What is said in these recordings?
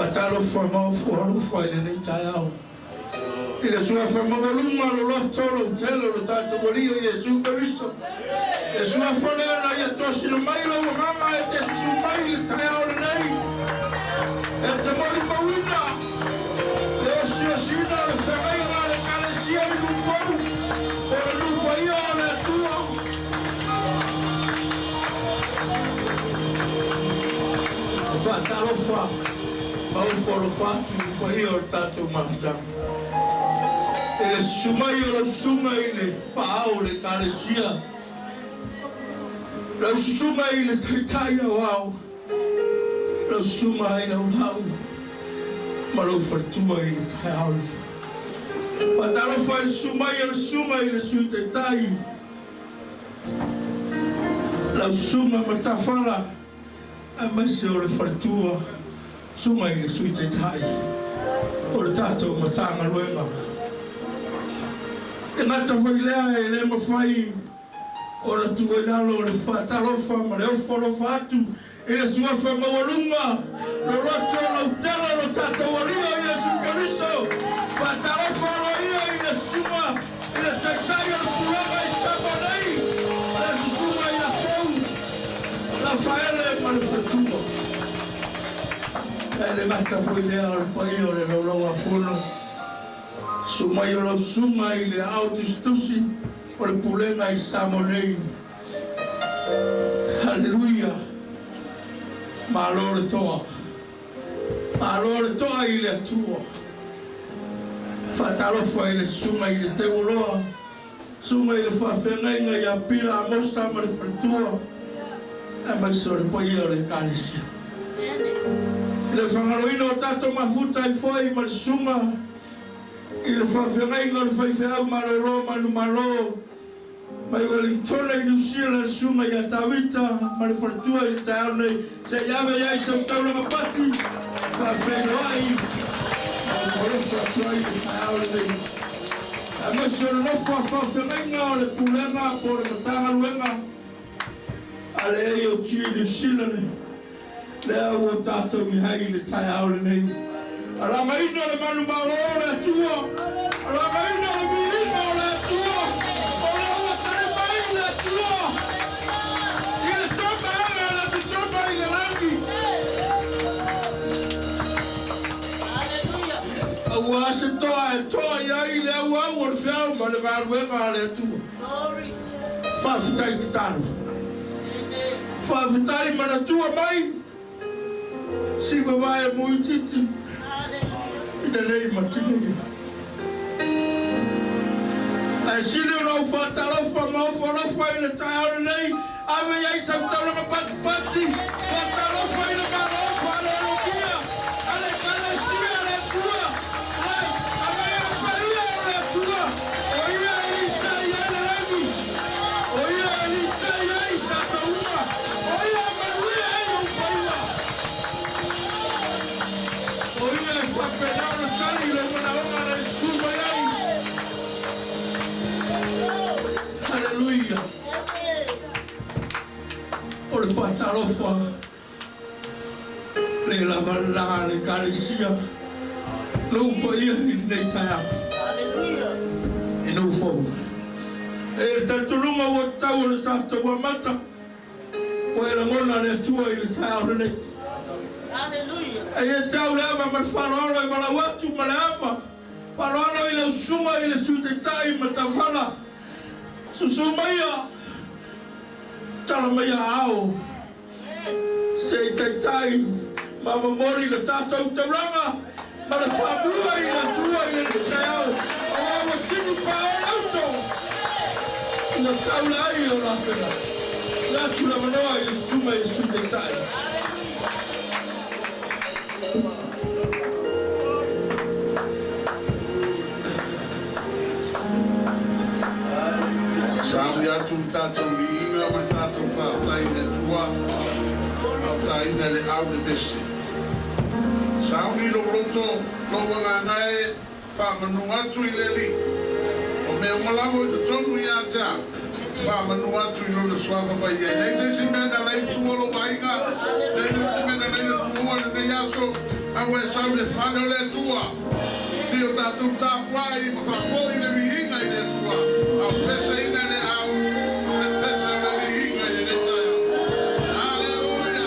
Faatalofa ma ofo alofa i lenei taeao i le Suafa maualuga loloto lautele o lo tatou Alii o Iesu Keriso. Le Suafa lea na ia tosina mai lou agaga e te susu mai i le taeao lenei, e te molimauina le osiosiina o le feagaiga a le Ekalesia i nuu fou o le nuu paia o le Atua. E faatalofa ma ofo alofa atu i le paia o le tatou mafutaga. I le susu mai o lau susuga i le paao o le Ekalesia, lau susuga i le Taitai Aoao, lau susuga i Laulau ma lou faletua i le taeao lenei. Faatalofa i le susu mai o le susuga i le Sui Taitai, lau susuga Matafala aemaise o le faletua, susuga i le Sui Taitai o le tatou Matagaluega. E gata foi lea e le mafai ona tuu ai lalo le faatalofa ma le ofo alofa atu i le Suafa Maualuga, loloto lautele o lo tatou Alii o Iesu Keriso. Faatalofa aloaia i le Susuga i le Taitai o le Pulega i Samoa nei, le Susuga ia Pou Lafaele ma le Faletua. E le gata foi lea o le paia o le Laulau-a-Fono, susu mai o lau Susuga i le Aao Tusitusi o le Pulega i Samoa nei. Haleluia! Malo le toa. Malo le toa i le Atua. Faatalofa i le Susuga i le Teuoloa, Susuga i le Faafeagaiga ia Pila Amosa ma le faletua, aemaise o le paia o le Ekalesia. I le fagaloina o tatou mafuta ai foi ma le Susuga i le Faafeagaiga o le Faifeau Malolo Manumalo, Mai Wellingtona i Niu Sila le susuga ia Tavita ma le faletua i le taeao nei se i ave i ai sau taulaga pati faafeiloai ma ofo atu ai i le taeao lenei. Aemaise o le nofo a faafeagaiga o le Pulega po o le Matagaluega a le AOG i Niu Sila nei, lea ua tatou i ai i le taeao lenei. Alagaina le manumalo o le Atua, alagaina le viiga o le Atua, o lea ua tali mai le Atua i le toma aga na te toma i le lagi. Aua se toa e toa i ai le auau o le feau ma le galuega a le Atua. Faafetai tatalo. Faafetai manatua mai si vavae muititi i lenei matinei. Ae sili ona ou faatalofa ma ofo alofa i le taeao lenei, ave i ai sau taulaga patipati, faatalofa i le Malo faaloalogia a le Ekalesia a le Atua. Ai, agaga paia o le Atua, o ia e litai ai le lagi, o ia e litai ai tatou uma, o ia e manuia ai ou faiva, o ia e faapena ona tali i lou manaoga na e susu mai ai. Haleluia! O le faatalofa. Le lava la le Ekalesia, lou paia i lenei taeao. I nuu fou. E le talitonuga ua tatau o le tatou amata, ua e lagona le Atua i le taeao lenei. E ia te au le ava ma le faaaloalo e valaau atu ma le ava faaaloalo i lau susuga i le Sui Taitai ma Tafala. Susu maia, tala maia ao. Se i taitai ma momoli le tatou taulaga ma le faamua i le Atua i lenei taeao, aua ua tini paoa auto ua taula ai o lafena. Le atu le avanoa i le Susuga i le Sui Taitai. Sauni atu le tatou viiga ma le tatou faafetai i le Atua, aotaina le au le mese. Sauni lou loto, lou agaga e, faamanu atu i le Alii. O mea uma lava o i totonu ia te au, faamanu atu i Lona Suafa Paia. E leai se isi mea na lae i tua o lou aiga, leai se isi mea na lae na tuua i lenei aso. A ua e sau i le fale o le Atua, se i o tatou tapuai ma faafoi le viiga i le Atua, a o pesaina e le au le pesa o le viiga i lenei taeao. Aleluia!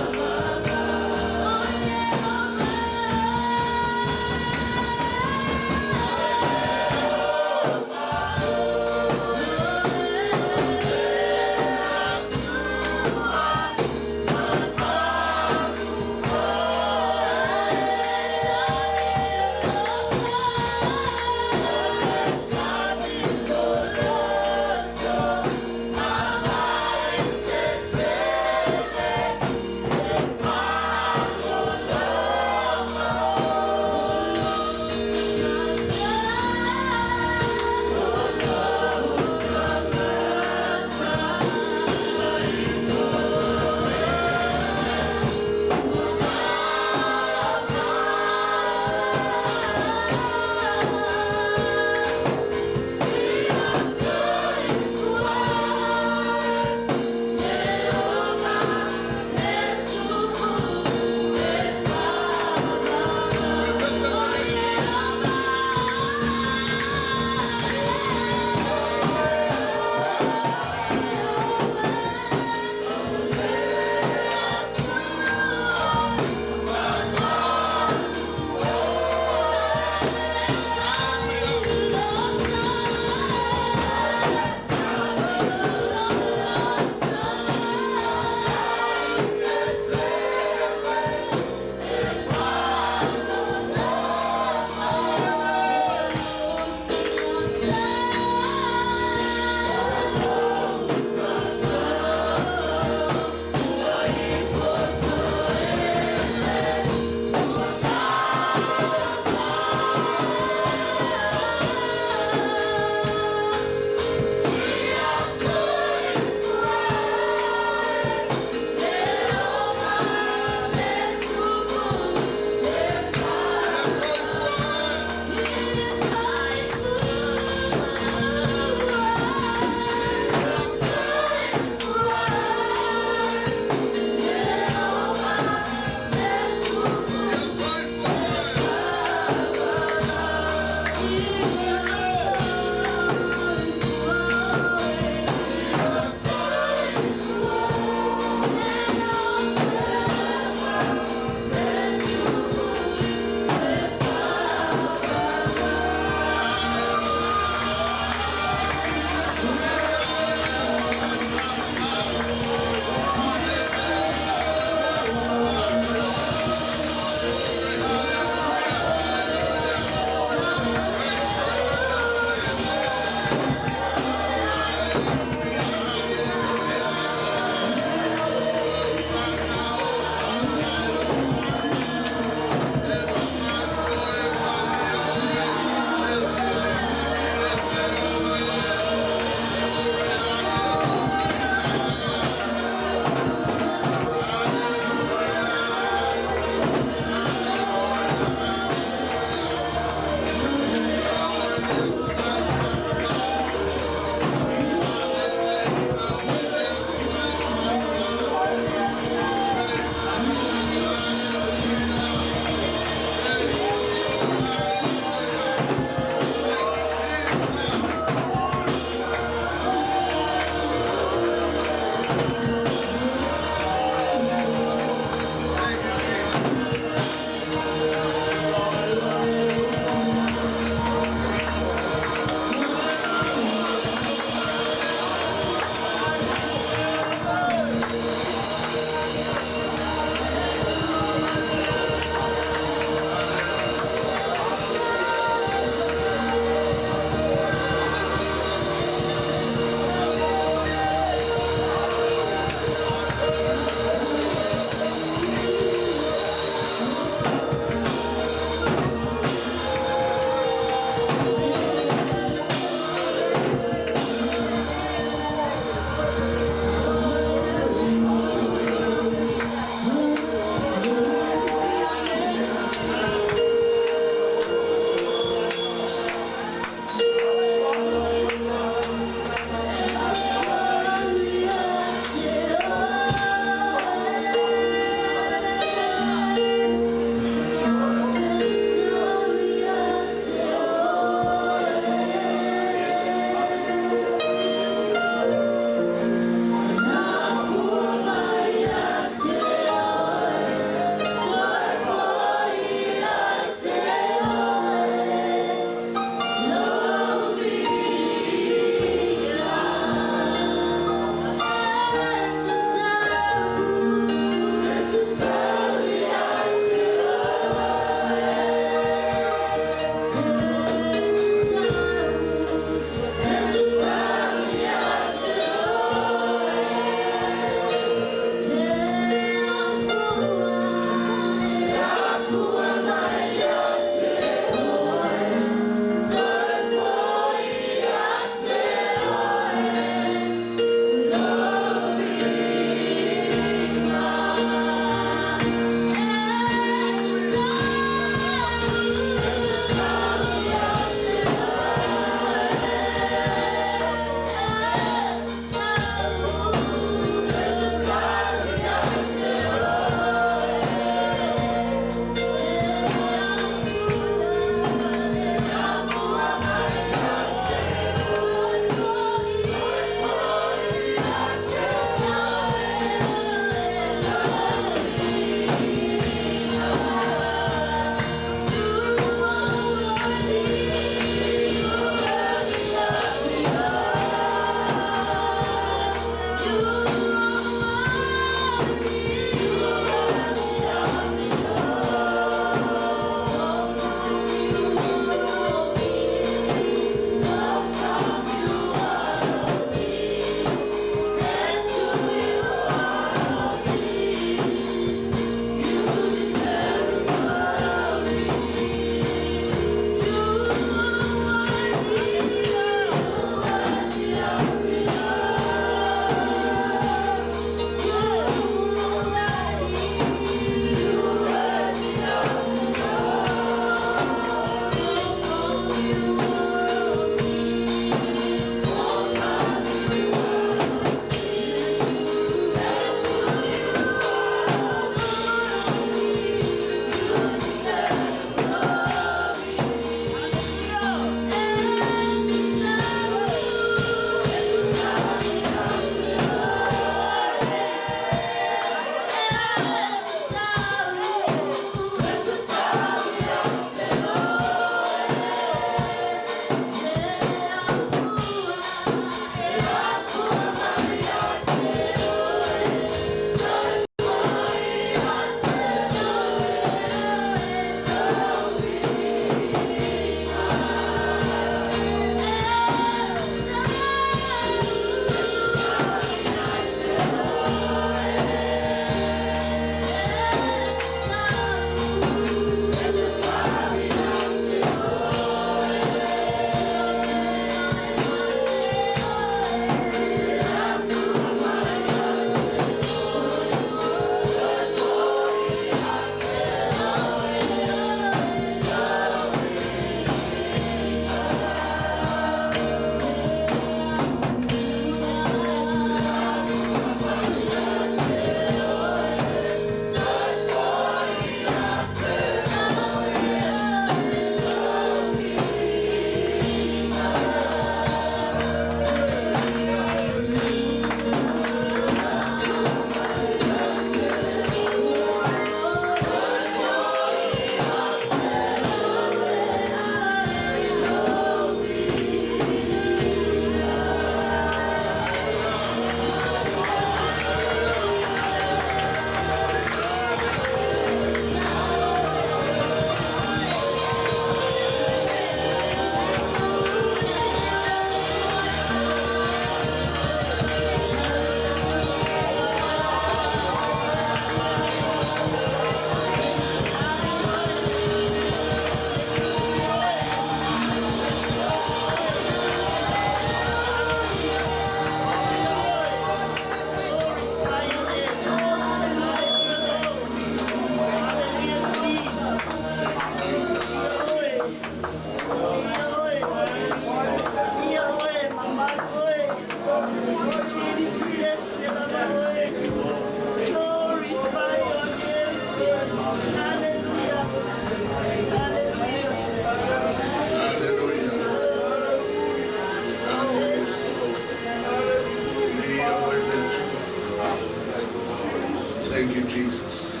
Jesus.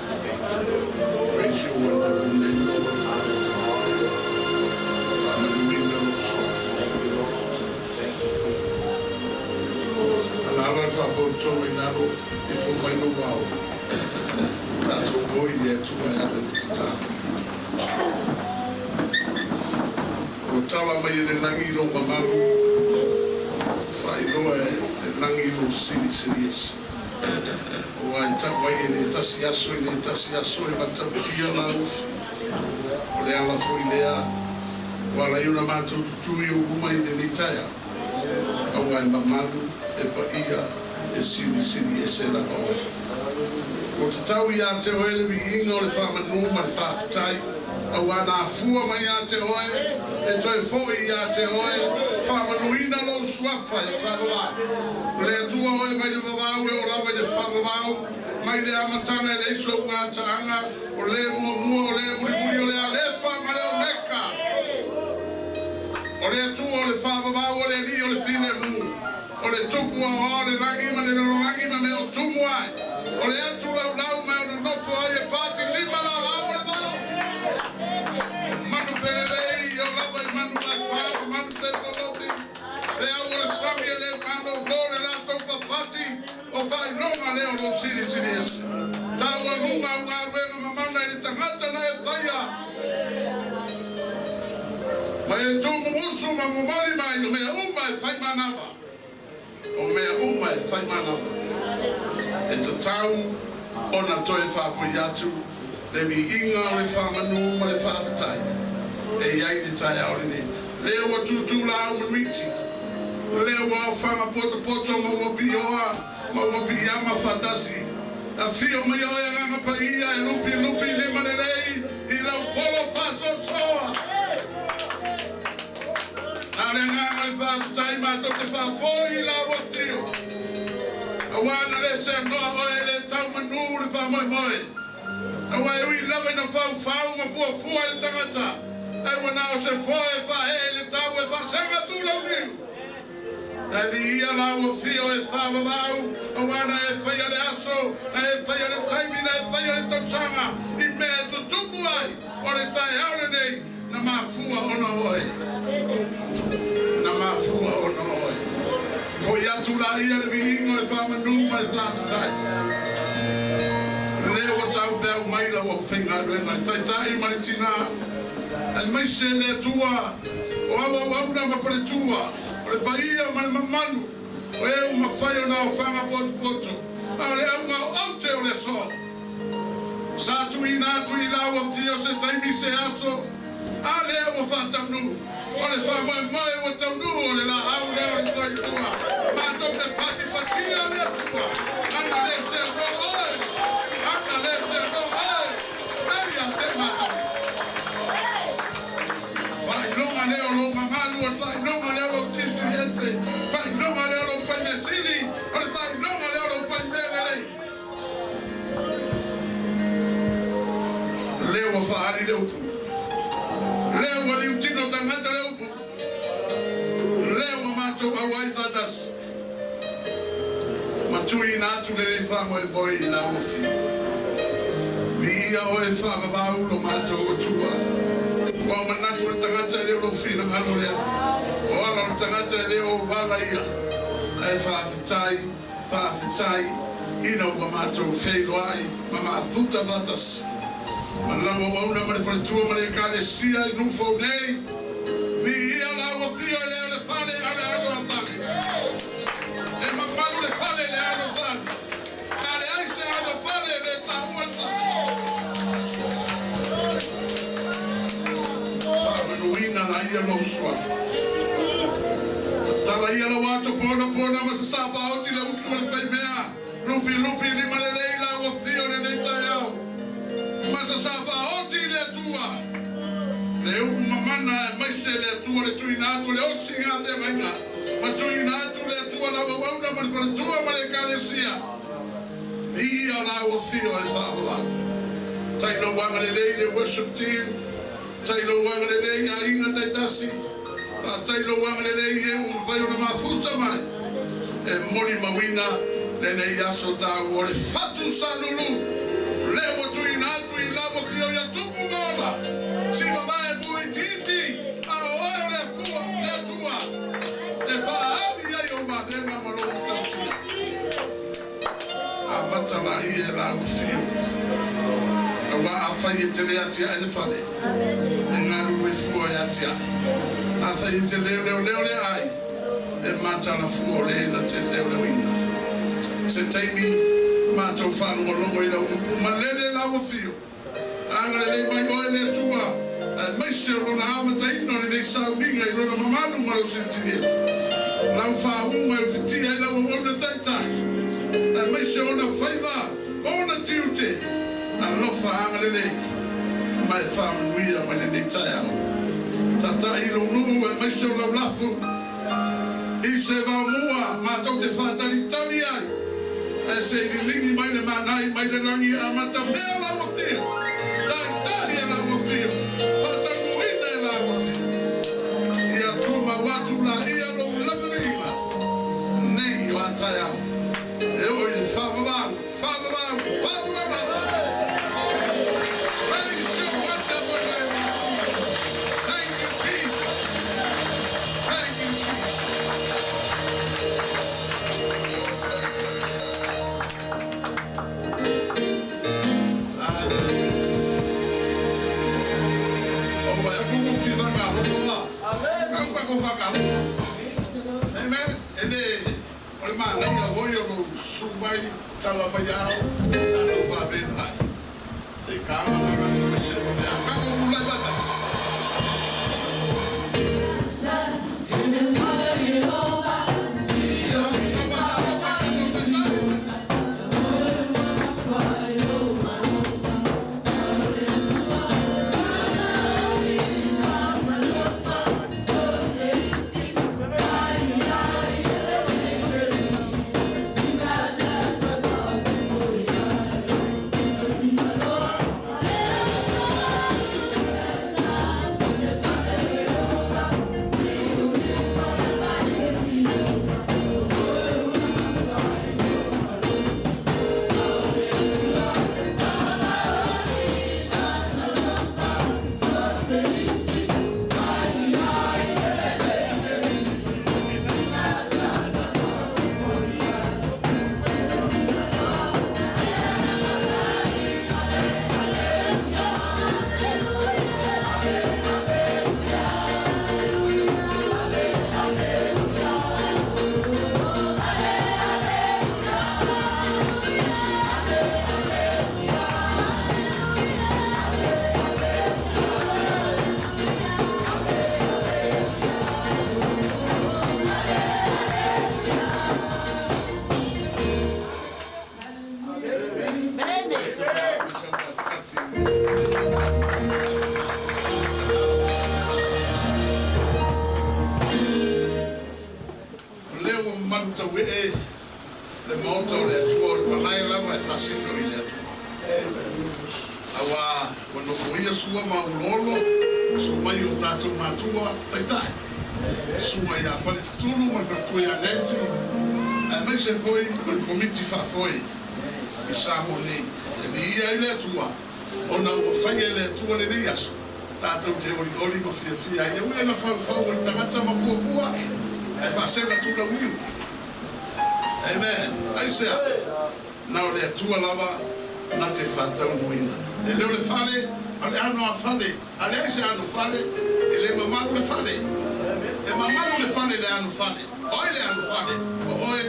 Praise your wonderful name, Lord. Faamanuina lou suafa. Alaala le faapotoga i lalo, ifo mai lou ao. Tatou o i le Atua e ala i le tatalo. Ua tala mai e le lagi lou mamalu, faailoa e le lagi lou silisili ese. Aua e tau mai e le tasi aso i le tasi aso e matautia laufi. O le ala foi lea ua ala ai ona matou tutū i ou luma i lenei taeao, aua e mamalu, e paia, e silisili ese lava oe. Ua tatau ia te oe le viiga o le faamanu ma le faafetai, auā na afua mai ia te oe, e toe foi ia te oe, faamanuina lou suafa e faavavau. O le Atua oe mai le vavau e oo lava i le faavavau, mai le amataga e leai sou gataaga, o le muamua, o le mulimuli, o le Alefa ma le Omeka. O le Atua o le faavavau, o le Alii o le filemu, o le Tupu aoao o le lagi ma le lalolagi ma mea o tumu ai, o le atu laulau ma e nonofo ai e patilima lalau o le vao. O manu felelei, e oo lava i manu vaefā ma manu teukoloti, peau o le sami e le maloulo le latou fafati, o faailoga lea o lou silisili ese. Taualuga au galuega mamana i le tagata na e faia. Ma e tuumumusu ma momoli mai o mea uma e fai manava. O mea uma e fai manava. E tatau ona toe faafoi atu le viiga o le faamanu ma le faafetai e i ai le taeao lenei. Lea ua tūtū laau manuiti, lea ua aofaga potopoto ma ua piioa ma ua piiama faatasi. Afio mai oe Agaga Paia e lufilufi limalelei i lau polo faasoasoa. Na o le agaga o le faafetai matou te faafoi i lau afio, aua na le seanoa oe e le tau manū le faamoemoe. Aua e ui lava ina faufau ma fuafua i le tagata, ae ua na o se foe e faaee i le tau e faasega atu lau niu. Ae viia lau afio e faavavau, aua na e faia le aso, na e faia le taimi, na e faia le tausaga i mea e tutupu ai, o le taeao lenei na mafua ona oe. Na mafua ona oe. Foi atu laia le viiga o le faamanu ma le faafetai. Lea ua taupeau mai lau aufaigaluega, le taitai ma le tinā, aemaise le Atua o au auauna ma faletua, o le paia ma le mamalu o e ua mafai ona aofaga potopoto, a o le auga o aute o le aso. Sa tuuina atu i lau afio se taimi se aso, a lea ua faataunuu. O le faamoemoe ua taunuu o le laau lea o le soifua. Matou te patipatia le Atua, ana le seanoa oe, ana le seanoa oe, e ia te matou. Faailoga lea o lou mamalu, o le faailoga lea o lou silisili ese, faailoga lea o lou faimea sili, o le faailoga lea o lou faimea lelei. Lea ua faaali le upu, lea ua liutino tagata le upu, lea ua matou auai faatasi ma tuuina atu lenei faamoemoe i lau Afioga. Viia oe faavavau lo matou Atua. Ua o manatu le tagata e le o lou finagalo lea, o ala o le tagata e le o ou ala ia, ae faafetai. Faafetai ina ua matou feiloai ma mafuta faatasi ma lau auauna ma le faletua ma le Ekalesia i Nuu-fou nei. Viia lau afio e le o le fale a o le alo a fale. E mamalu le fale i le alo fale. A leai se alo fale e le taua le fale. Faamanuina laia lou suafa. Tatala ia lau ato ponapona ma sasā faaoti le utu o le faimea. Lufilufi limalelei lau afio i lenei taeao ma sasā faaoti i le Atua. Le upu mamana aemaise le Atua le tuuina atu o le osi i ngā feagaiga ma tuuina atu le Atua lau auauna ma le faletua ma le Ekalesia. Viia lau afio e faavavau. Tai lou agalelei le worship team. Tai lou agalelei i aiga taitasi. Faafetai lou agalelei i e ua mafai ona mafuta mai e molimauina lenei aso taua o le fatu salulu. Afai e te le atiae le fale, e galulue fua e atiae. Afai e te leoleoleo le ai, e mataala fua o le na te leoleoina. Se taimi matou faalogologo i lau upu, malele lau afio. Agalelei mai oe le Atua, aemaise o lona amataina o lenei sauniga i lona mamalu ma lou silisili ese. Lau faauuga e ufitia ai lau auauna taitai, aemaise o ona faiva ma ona tiute. Alofa agalelei ma e faamanuia mai lenei taeao. Tatai i lou nuu aemaise o lau lafu i se vaomua matou te faatalitali ai, ae se i liligi mai le manai mai le lagi e amata mea lau afio, taitai e lau afio, faataunuuina e lau afio. Ia tumau atu laia lou laviliga nei o a taeao e oo i le faavavau, faavavau, faavavau lava. Praise your wonderful name, Lord. Thank you, Jesus. Thank you, Jesus. Hallelujah. O vai ko ko fi whakalofa la. Kau pa ko whakalofa. Amen. Ele o le manaia hoi o lo susu mai tala mai au tatou faapena ai. Se i kaga la ka tu se o le a ka o mulai batasi. Ia ka whakalofa tatou taitai. O lea ua mamalu tauee le Maota o le Atua o le malae lava e faasino i le Atua. Auā ua nofoia Sua ma Oloolo, susu mai o tatou matua taitai, susuga ia Faletutulu ma le faletua ia Nancy, aemaise foi o le Komiti Faafoe i Samoa nei. E viia ai le Atua ona ua faia e le Atua lenei aso tatou te olioli ma fiafia ai. E ui ina faufau o le tagata ma fuafua, ae faasega tulauliu. Amen. Aisea? Na o le Atua lava na te faataunuuina. E le o le fale, a o le ano a fale. A leai se ano fale, e le mamalu le fale. E mamalu le fale i le ano fale. O ai le ano fale? O oe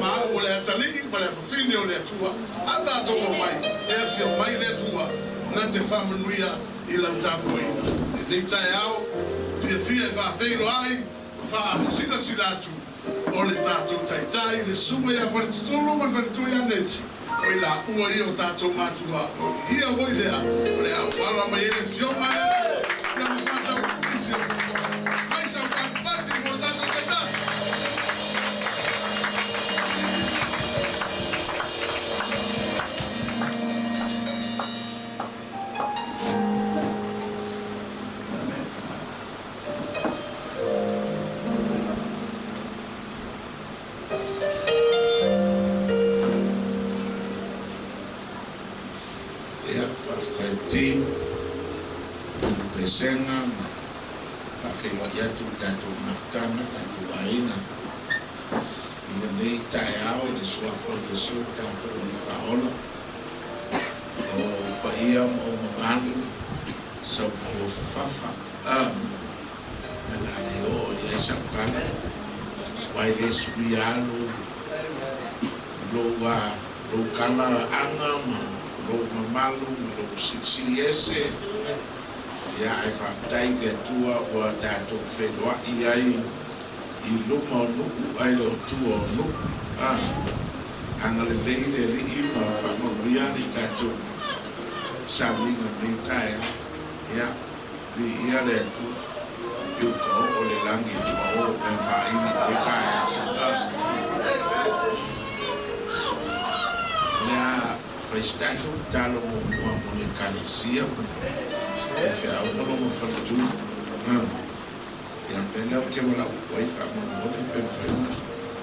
ma au o le atalii ma le afafine o le Atua. A tatou omai, e afio mai le Atua na te faamanuia i lau tapuaiga. Lenei taeao, fiafia e faafeiloai ma faasilasila atu o le tatou Taitai, le Susuga ia Faletutulu ma le Faletua ia Nancy, o i laua ia o tatou matua, o ia foi lea o le auala mai ai le Afioga a le Atua ina ua faataunuu nisi o fuafuaga. Mai sau patipati mo le tatou Taitai! Ia, faafetai i le team i le pesega ma faafeiloai atu i le tatou mafutaga, le tatou aiga i lenei taeao i le Suafa o Iesu tatou Alii Faaola. O paia. paia ma ou mamalu sau maua fafafa a o le a le oo i ai sau tala aua e le suia lou lou a lou tala aga ma lou mamalu ma lou silisili ese ia ae faafetai i le Atua ua tatou feiloai ai i luma o nuu ae le o tua o nuu a agalelei le Alii ma faamanuia le tatou sauniga i lenei taeao. Ia, viia le Atua, i uka oo le lagi i le pao o mea faaili i lenei taeao. O le a fai se tatou tatalo muamua mo le Ekalesia ma le faifeau ma lona faletu. Ia, o le mea lea ou te valaau atu ai faamolemole pe mafai ona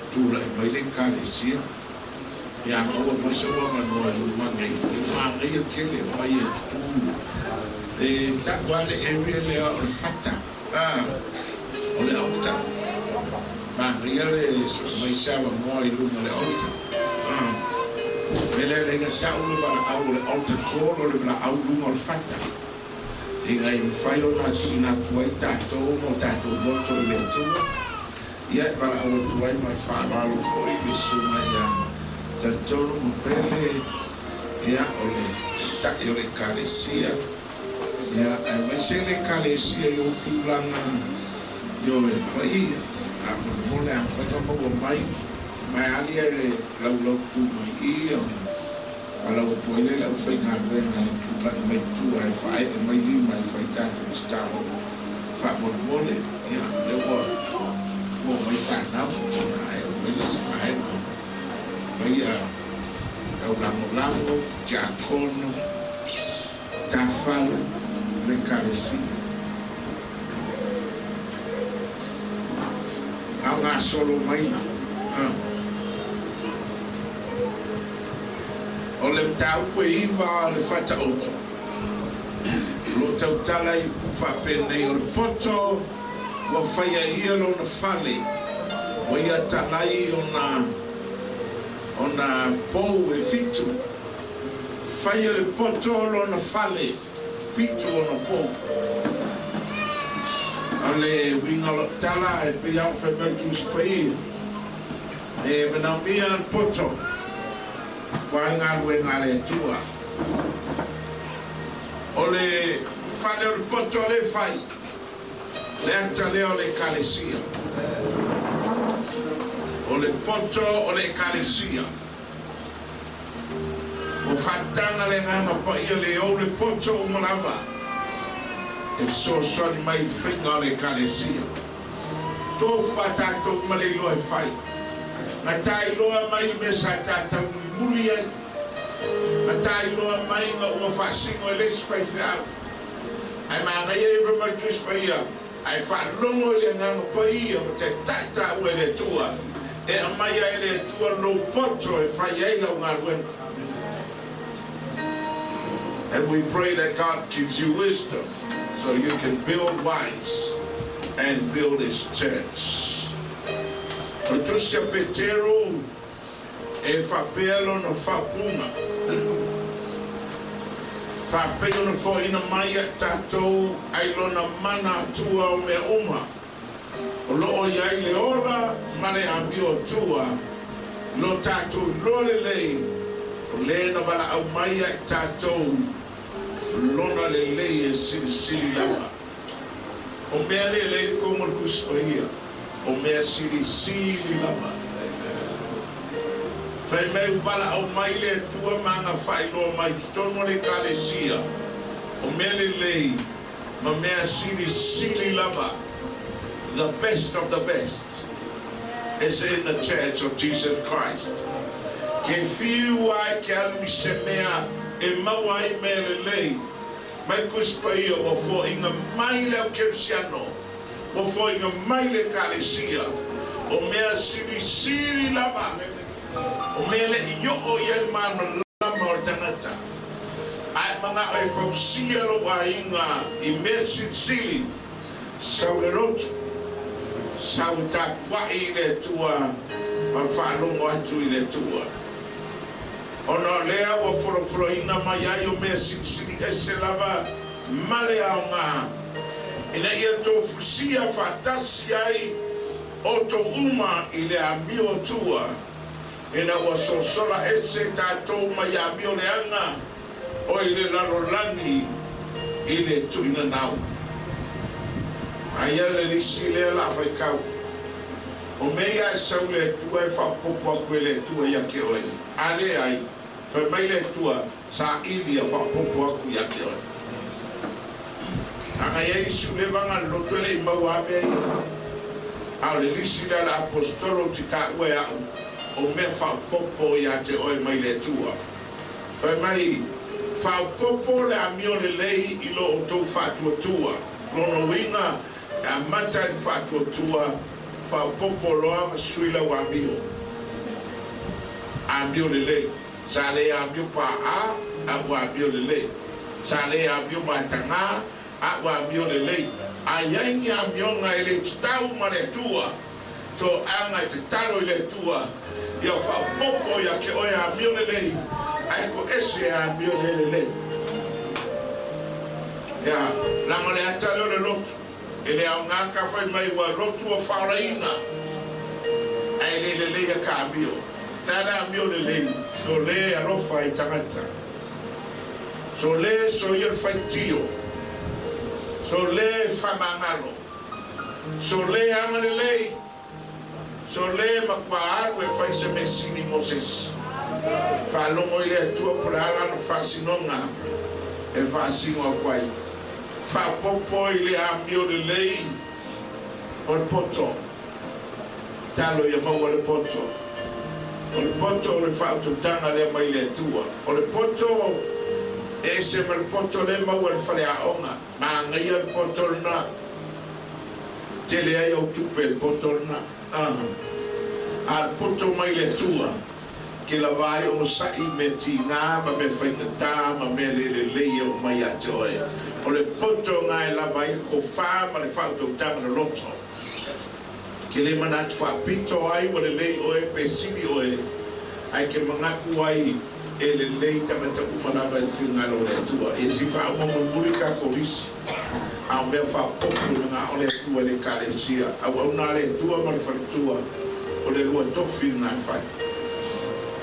tulai mai le Ekalesia. Ia maua mai sou avanoa i luma nei, e manaia tele o ai e tutū. E tau lava le area lea o le fata, a, o le altar. Manaia le sue mai se avanoa i luma o le altar. A, mea lea leai na tau le valaau o le altar call o le valaau i luga o le fata. Ina ia mafai ona tuuina atu ai tatou ma o tatou loto i le Atua, ia e valaau atu ai ma le faaaloalo foi i le Susuga ia Talitonu ma Pele, ia, o le Taitai o le Ekalesia, ia, aemaise le Ekalesia i ou tulaga ioe paia, faamolemole a mafai ona maua mai, ma e ali e laulautu mai i i ona Valaau atu ai lea i le aufaigaluega e tulai mai tua e faaee mai lima e fai tatou tatalo faamolemole. Ia, o lea ua oo mai fanau, ona ae oo mai le isi vaega mai a taulagolago, tiakono, tafale o le Ekalesia. A o gasolo maina. O le mataupu e iva o le Fataoto, o lo o tautala i upu faapenei, o le poto ua faia e ia lona fale, ua ia talai ona ona pou e fitu. Faia le poto lona fale, fitu ona pou. O le uiga o lau tala e pei lava ona fai mai le Tusi Paia, E manaomia le poto aua le galuega a le Atua. O le fale o le poto lea e fai, le ata lea o le Ekalesia. O le poto o le Ekalesia. Ua faataga le Agaga Paia le ou le poto uma lava e fesoasoani mai i le faiga o le Ekalesia. Tofu a tatou ma le iloa e fai. Na tailoa mai le mea sa tatau mulimuli ai. Na tailoa mai ina ua faasino e le isi faifeau. Ae manaia ia fai mai le Tusi Paia, Ae faalogo i le Agaga Paia ma taitai taua e le Atua, e aumai ai e le Atua lou poto e fai ai lau galuega. And we pray that God gives you wisdom so you can build wise and build his church. O le tusi a Peteru e faapea lona faaupuga, Faapei ona foaina mai ia i tatou ai lona mana Atua o mea uma, o lo o i ai le ola ma le amio Atua, lo tatou iloa lelei, o le na valaau mai ia i tatou lona lelei e silisili lava. O mea lelei le fofoga o le Tusi Paia, o mea silisili lava. Fai mai ua valaau mai le Atua ma ana faailoa mai i totonu o le Ekalesia, o mea lelei ma mea silisili lava, the best of the best is in the Church of Jesus Christ. Ke fiu ai ke alu i se mea e maua ai mea lelei, mai Tusi Paia ua foaiina mai le au Kerisiano, ua foaiina mai le Ekalesia, o mea silisili lava, o mea le i oo i ai le malamalama o le tagata. A e manao e fausia lou aiga i mea silisili, sau le lotu, sau e tapuai i le Atua ma faalogo atu i le Atua. Ona o lea ua folafolaina mai ai o mea silisili ese lava ma le aoga, ina ia tofusia faatasi ai outou uma i le amio Atua, ina ua sosola ese tatou mai amio leaga o i le lalolagi i le tuuinanau. Aia le lisi lea la faitau. O mea ia e sau i le Atua e faaopoopo atu e le Atua ia te oe. A leai, fai mai le Atua, saili ia faaopoopo atu ia te oe. Leaga e i ai isi ulevaga a le loto e le i maua a mea ia. A o le lisi lea a le Aposetolo ou te taua e au, o mea faaopoopo ia te oe mai le Atua. Fai mai, faaopoopo le amio lelei i lo outou faatuatua. Lona uiga, E amata i le faatuatua, faaopoopo loa ma sui lau amio. Amio lelei. Sa le amio paaa, a ua amio lelei. Sa le amio matagā, a ua amio lelei. A i ai ni amioga e le tatau ma le Atua, toaga e tatalo i le Atua, ia faaopoopo ia te oe amio lelei, ae toese e amio le lelei. Ia, leaga o le ata lea o le lotu, e le aoga ka fai mai ua lotu ua faaolaina, ae le lelei a ka amio. Le a le amio lelei, so le alofa i tagata, so le soia le faitio, so le faamagalo, so le agalelei, So le matua alu e fai se mea sili mo se isi. Faalogo i le Atua po o le a lana faasinoga e faasino aku ai. Faaopoopo i le amio lelei o le poto. Talo ia maua le poto. O le poto o le faautautaga lea mai le Atua. O le poto e ese ma le poto lea e maua i le faleaoga. Manaia le poto lena. Tele ai au tupe le poto lena. A le poto mai le Atua, ke lava ai onosai i mea tigā ma mea faigata ma mea le lelei e oo mai ia te oe. O le poto na e lava ai le tofa ma le faautautaga loloto. Ke le manatu faapito ai ua lelei oe pe sili oe, ae ke manatu ai e lelei tagata uma lava i le finagalo o le Atua. Ia si faauma mulimuli tatou lisi, a o mea faaopoopo i manao le Atua i le Ekalesia. Auauna a le Atua ma le faletua, o le lua tofi lena e fai.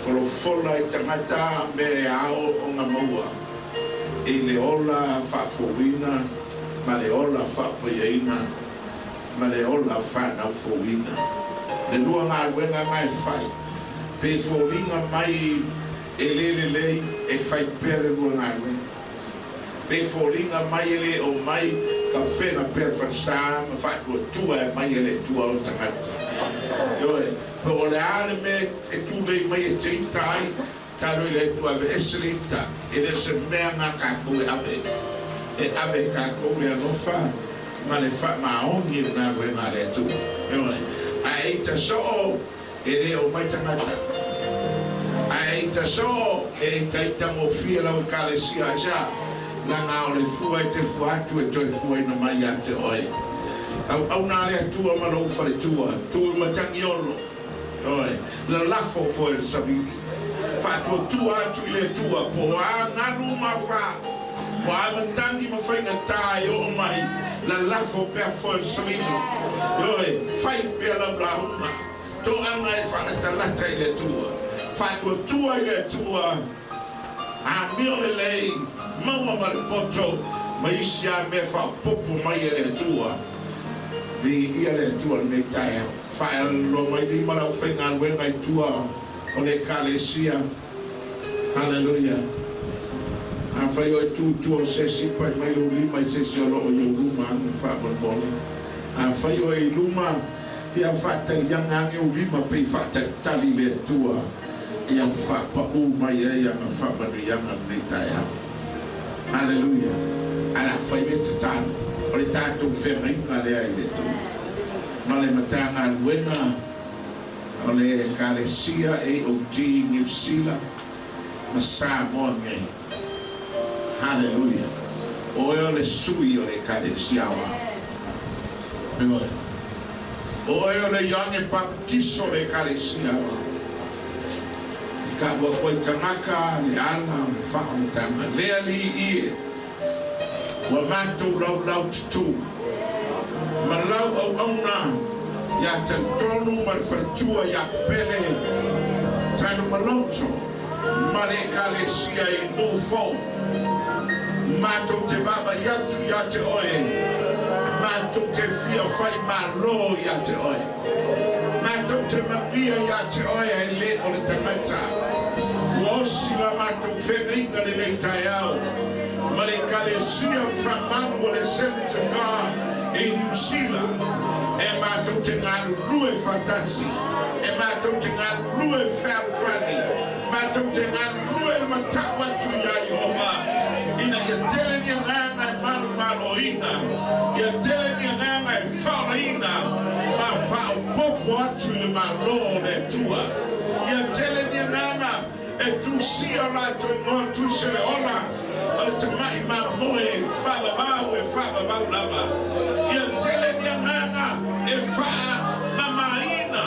Folafola i tagata mea e ao ona maua i le ola faafouina ma le ola faapaiaina. ma le ola fanau fouina. Le lua galuega na e fai, pe foliga mai e le lelei, e fai pea le lua galuega. Pe foliga mai e le omai, tapena pea le falesa ma faatuatua e aumai e le Atua o tagata. Ioe, po o le a le mea e tulei mai e te ita ai, talo i le Atua aveese le ita, e le o se mea na tatou e ave, e ave e tatou le alofa ma le faamaoni i le galuega a le Atua. Ioe, ae ita soo e le omai tagata, ae ita soo e itaita gofie lau Ekalesia, aisea? Leaga o le fua e te fua atu e toe fuaina mai ia te oe. Auauna a le Atua ma lou faletua, tu i Matagiolo. Ioe, lalafo foe le savili. Faatuatua atu i le Atua, po o a galu ma afa, po o a matagi ma faigata e oo mai, lalafo pea foe le savili. Ioe, fai pea lau lauga, toaga e faalatalata i le Atua. Faatuatua i le Atua, amio lelei, maua ma le poto, ma isi a mea faaopoopo mai e le Atua. Viia le Atua i lenei taeao. Faaloa mai lima le aufaigaluega i tua o le Ekalesia. Haleluia. Afai oe tu i tua o se isi, pai mai lou lima i se isi o lo o i ou luma ane faamolemole. Afai oe i luma, ia faataliaga ane ou lima pei faatalitali le Atua ia faapaū mai ai ana faamanuiaga lenei taeao. Haleluia. Ae le a fai le tatalo, o le tatou feagaiga lea i le Atua. Ma le Matagaluega o le Ekalesia AOG Niu Sila ma Samoa nei. Haleluia! Oe o le sui o le Ekalesia Aoao. Ioe. Oe o le Ioane Papatiso o le Ekalesia Aoao. Tau atu ai tagata le ala o le faaolataga. Le Alii e, ua matou laulau tutū ma lau auauna ia Talitonu ma le faletua ia Pele Tanumaloto ma le Ekalesia i Nuu Fou. Matou te vaavaai atu ia te Oe, matou te fia fai malo ia te Oe. Matou te manuia ia te Oe ae le o le tagata. Ua osi la matou feagaiga lenei taeao ma le Ekalesia faamalu o le Assemblies of God i Niu Sila e matou te galulue faatasi, e matou te galulue fealofani, matou te galulue le matau atu iā Ieova ina ia tele ni agaga e malomaloina, ia tele ni agaga e faaolaina ma faaopoopo atu i le Malo o le Atua, ia tele ni agaga e tusia o latou igoa tusi o le ola o le tamai mamoe e faavavau e faavavau lava, ia tele ni agaga e faamamaina,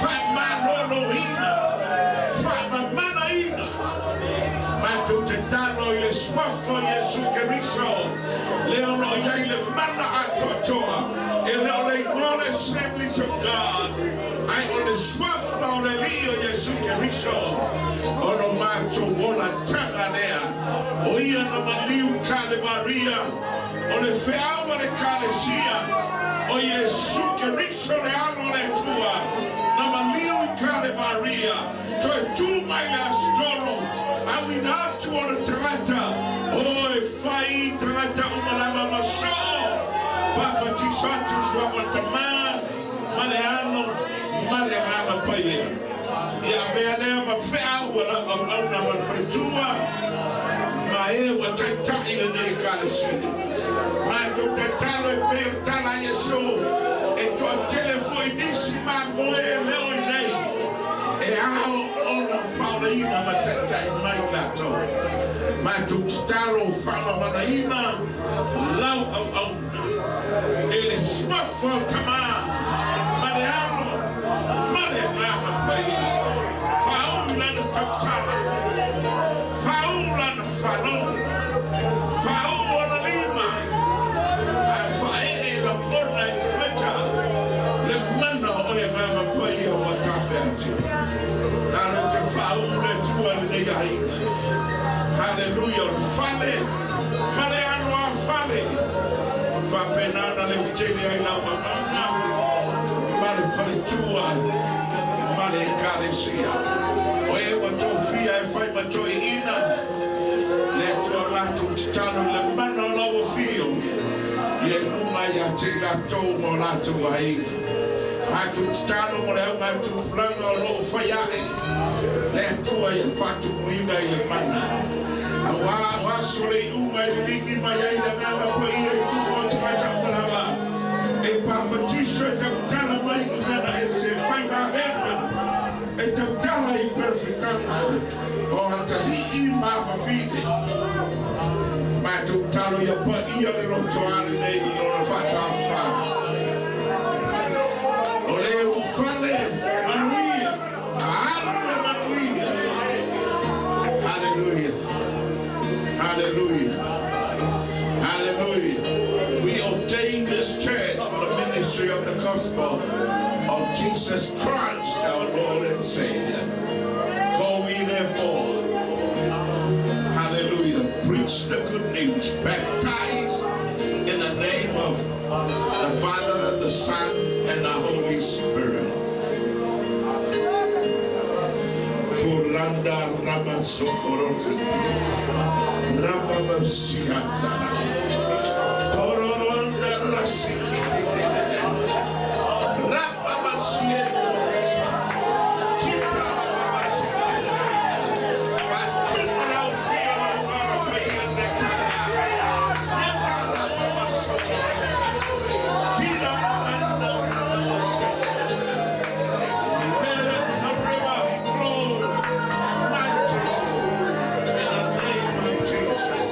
faamaloloina, faamamanaina. Matou te talo i le Suafa o Iesu Keriso, lea o lo o i ai le mana atoatoa, e le o le igoa o le Assemblies of God, ae o le Suafa o le Alii o Iesu Keriso, o lo matou olataga lea, o Ia na maliu Kalevaria, o le feau a le Ekalesia, o Iesu Keriso le Alo o le Atua, na maliu i Kalevaria, toe tū mai le Aso Tolu, auina atu ona tagata, o e fai i tagata uma lava ma soo, papatiso atu i suafa o le Tama, ma le Alo, ma le Agaga Paia. Ia avea lea ma feau a lau auauna ma le faletua, ma e ua taitai lenei Ekalesia. Matou tatalo e pei o le tala a Iesu, e toatele foi nisi mamoe e leo i nei, e ao ona faaolaina ma taitai mai latou. Matou tatalo faamamanaina lau auauna e le Suafa o Tama ma le Alo ma le Agaga Paia. Faaulu lana tautala, faaulu lana falo, faaulu ona lima, ae faaee lagona e tagata le mana o oe Agaga Paia ua tafea atu. Tatou te faaulu le Atua i lenei aiga. Haleluia! O le fale ma le alo a fale. Faapena ona leutele ai lau auauna ma le faletua ma le Ekalesia. O e ua tofia e fai ma toeaiina, le Atua matou tatalo i le mana o lau afio ia i luga ia te i latou ma o latou aiga. Matou tatalo mo le augatupulaga o lo o fai ae, le Atua ia faatumuina i le mana. Auā o aso le iuga e liligi mai ai le Agaga Paia i luga o tagata uma lava e papatiso e tautala mai i gagana ese e fai vavega e tautala i perofetaga o atalii ma afafine. Matou talo ia paia le loto a lenei i ona faatafa. O le ulufale manuia, alu le manuia. Hallelujah. Hallelujah. Hallelujah. We ordain this church for the ministry of the gospel of Jesus Christ, our Lord and Savior. Go ye therefore. Hallelujah. Preach the good news. Baptize in the name of the Father, the Son, and the Holy Spirit. Kuranda Ramasokorosi. Ramabasiandara. Tororonda Rasikitidede. Ramabasiendosa. Kitarababasikedede. Faatumu lau afio lau Agaga Paia lenei taeao. Yetarababasokorosa. Kiraranda Ramabasikedede. Let it, the river flow mightily in the name of Jesus.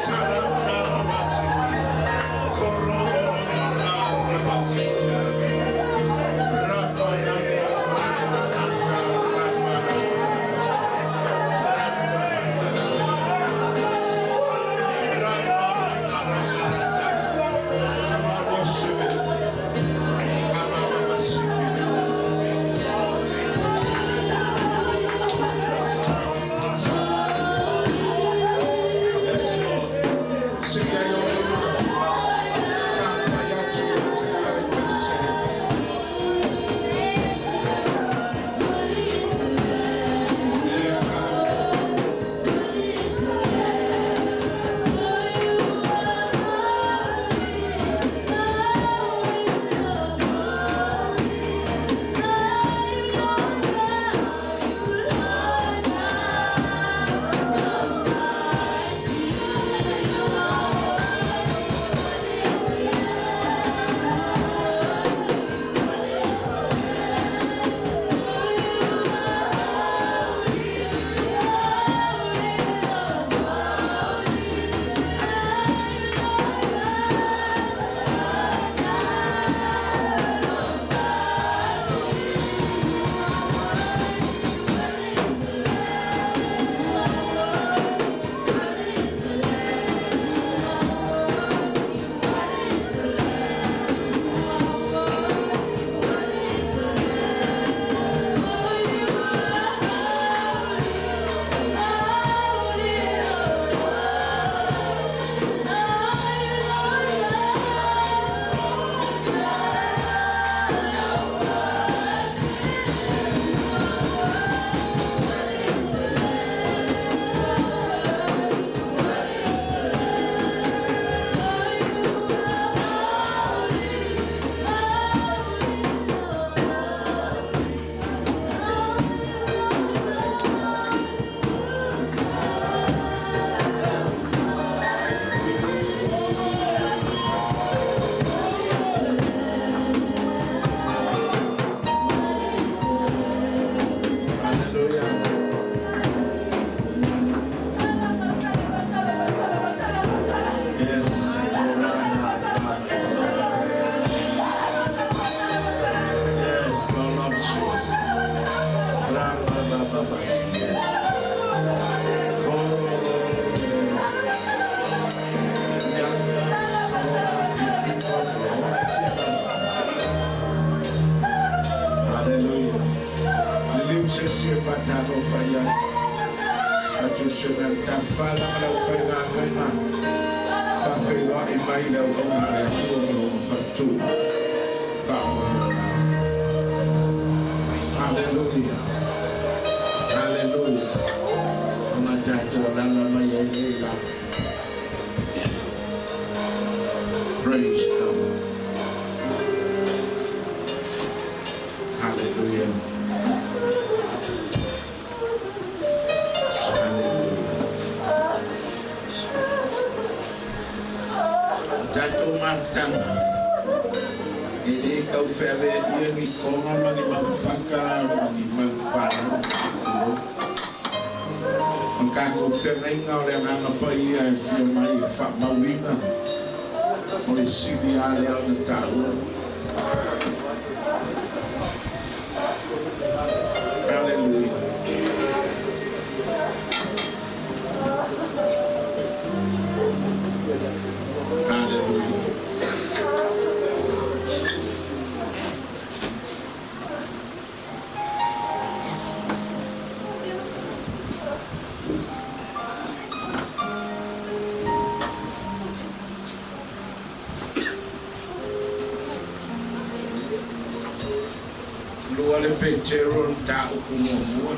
Susuga i le Tafala ma le aufaigaluega, faafeiloai mai le auauna a le Atua ma lona faletua. Faamoemoe. Haleluia! Haleluia! Ona tatou alaala mai ai lea i lalo. Praise God. Haleluia! O tatou mafutaga, e le tau feaveaia ni toga ma ni manufaka ma ni manupalagi, tulou. O le tatou feagaiga o le Agaga Paia e fia mai e faamauina, o le sili lava lea ona taua. Aleluia. Aleluia. Lua le Petero le mataupu muamua,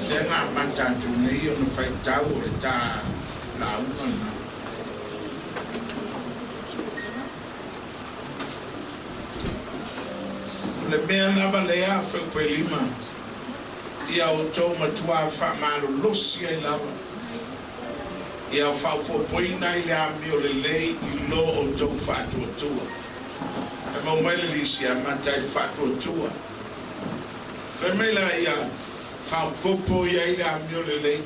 lea na amata atu nei ona faitau o le ta lauga lena. O le mea lava lea, Feupuelima, ia outou matua faamalolosi ai lava. Ia faaopoopoina i le amio lelei i lo outou faatuatua. E mau mai le lisi e amata ai le faatuatua. Fai mai la ia faaopoopo i ai le amio lelei.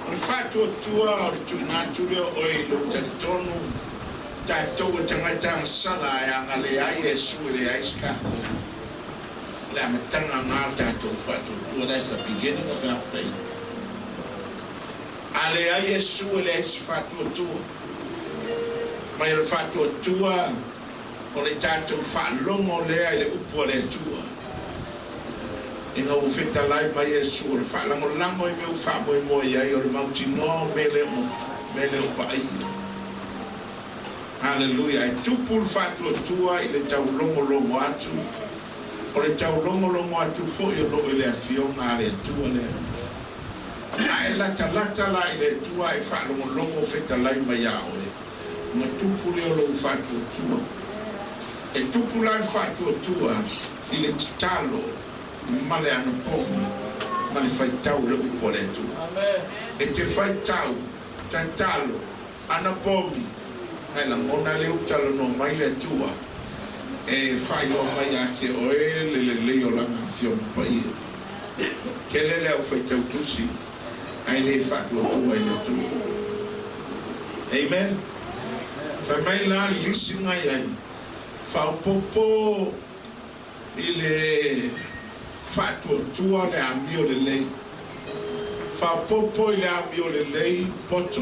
O le faatuatua o le tuuina atu lea o oe i lou talitonu, tatou e tagata agasala e agalea ai Iesu e leai se tatou. O le amataga na o le tatou faatuatua, that's the beginning of our faith. A leai Iesu e leai se faatuatua. Mai o le faatuatua o le tatou faalogo lea i le upu a le Atua. Ina ua fetalai mai Iesu o le faalagolago i mea ua faamoemoe i ai o le mautinoa o mea le o vaaia. Haleluia! E tupu le faatuatua i le taulogologo atu, o le taulogologo atu foi o loo i le Afioga a le Atua lea. A e latalata la i le Atua e faalogologo fetalai mai iā oe, ona tupu lea o lou faatuatua. E tupu la le faatuatua i le tatalo ma le anapogi ma le faitau i le Upu a le Atua. E te faitau, tatalo, Anapogi, ae lagona lea ua talanoa mai le Atua e faailoa mai ia te oe le lelei o Lana Afioga Paia. Tele le aufaitau tusi, ae le faatuatua i le Atua. Amen. Fai mai la le lisi na i ai, Faaopoopo i le faatuatua le amio lelei. Faaopoopo i le amio lelei poto.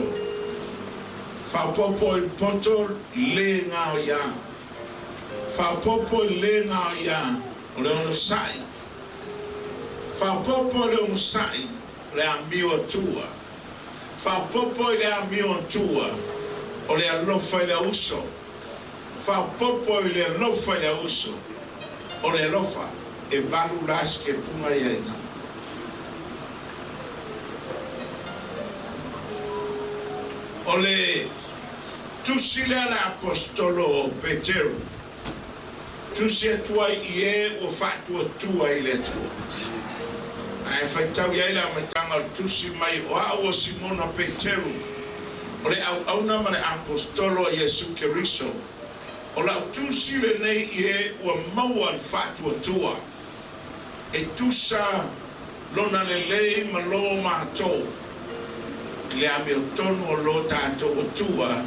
Faaopoopo i le poto le gaoiā. Faaopoopo i le le gaoiā o le onosai. Faaopoopo i le onosai le amio atua. Faaopoopo i le amio atua o le alofa i le uso. Faaopoopo i le alofa i le auuso, o le alofa e valu la sikepuga ia ina. O le tusi lea a le Aposetolo o Peteru, tusi atu ai i e ua faatuatua i le Atua. Ae faitau i ai le amataga o le tusi mai o au o Simona Peteru, O le auauna ma le Aposetolo a Iesu Keriso, o lau tusi lenei i e ua maua le faatuatua, e tusa lona lelei ma lo matou i le amiotonu o lo tatou Atua,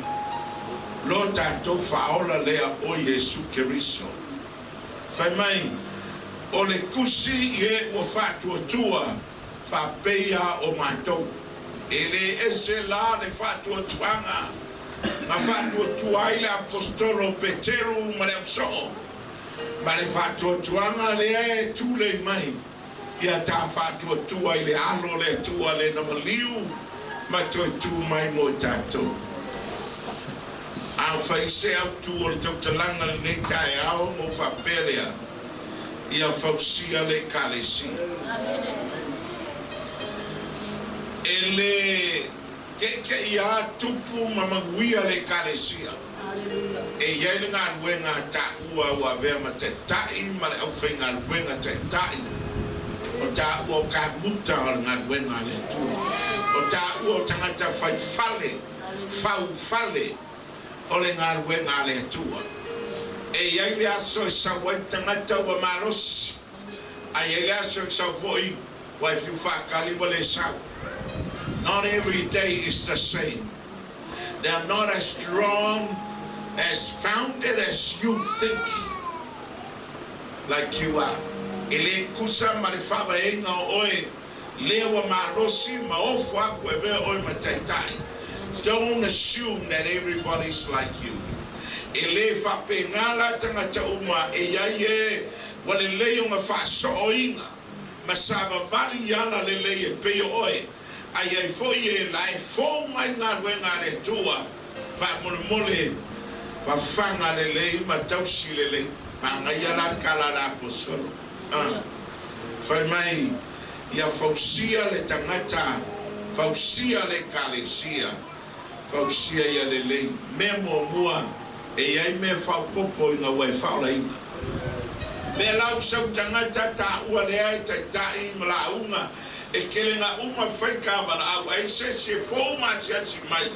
lo tatou Faaola lea o Iesu Keriso. Fai mai, o le tusi i e ua faatuatua, Faapeia o matou. E le ese la le faatuatuaga na faatuatua ai le Aposetolo o Peteru ma le ausoo, ma le faatuatuaga lea e tulei mai Ia ta faatuatua i le alo o le Atua le na maliu ma toe tu mai mo i tatou. A fai se autu o le tautalaga lenei taeao ona ou faapea lea, ia fausia le Ekalesia. E le ke'eke'i a tupu ma manuia le Ekalesia. E i ai le galuega a taua ua avea ma taitai ma le aufaigaluega taitai, o taua o kamuta o le galuega a le Atua, o taua o tagata fai fale, fau fale o le galuega a le Atua. E i ai le aso e sau ai le tagata ua malosi, a i ai le aso e sau foi ua e fiu faatali ua le sau. Not every day is the same. They are not as strong, as founded as you think like you are. E le tusa ma le faavaega o oe lea ua malosi ma ofo aku e avea oe ma taitai. Don't assume that everybody's like you. E le faapena la tagata uma e i ai e ua lelei ona faasooina ma savavali i ala lelei e pei o oe. A i ai foi e la e fou mai le galuega a le Atua, faamolemole fafaga lelei ma tausi lelei. Manaia la le tala a le Aposetolo, a fai mai, Ia fausia le tagata, fausia le Ekalesia, fausia ia lelei. Mea muamua, e i ai mea faaopoopo ina ua e faaolaina. Mea lau sau tagata taua lea e taitai ma lauga e kelega uma fai ka valaau ai se isi e fou ma asiasi mai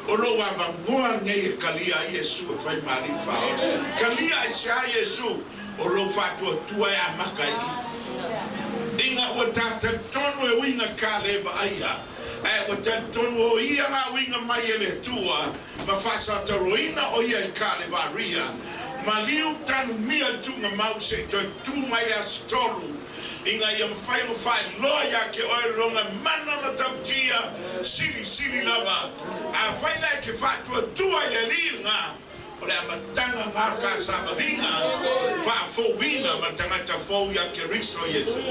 o lou avanoa lenei e kalia ai Iesu e fai ma alii faaola. Kalia ai se a Iesu o lou faatuatua e amata i i. Ina ua ta talitonu e uiga ka le vaaia ae ua talitonu o ia nga uiga mai e le Atua ma faasataroina o ia i Kalevaria, maliu tanumia le tuuga mau se i toe tu mai le aso tolu, ina ia mafai ona faailoa ia te oe lona mana matautia silisili lava. Afai la e te faatuatua i le Alii lena, o le amataga lena o ta savaliga faafouina ma le tagata fou ia Keriso Iesu.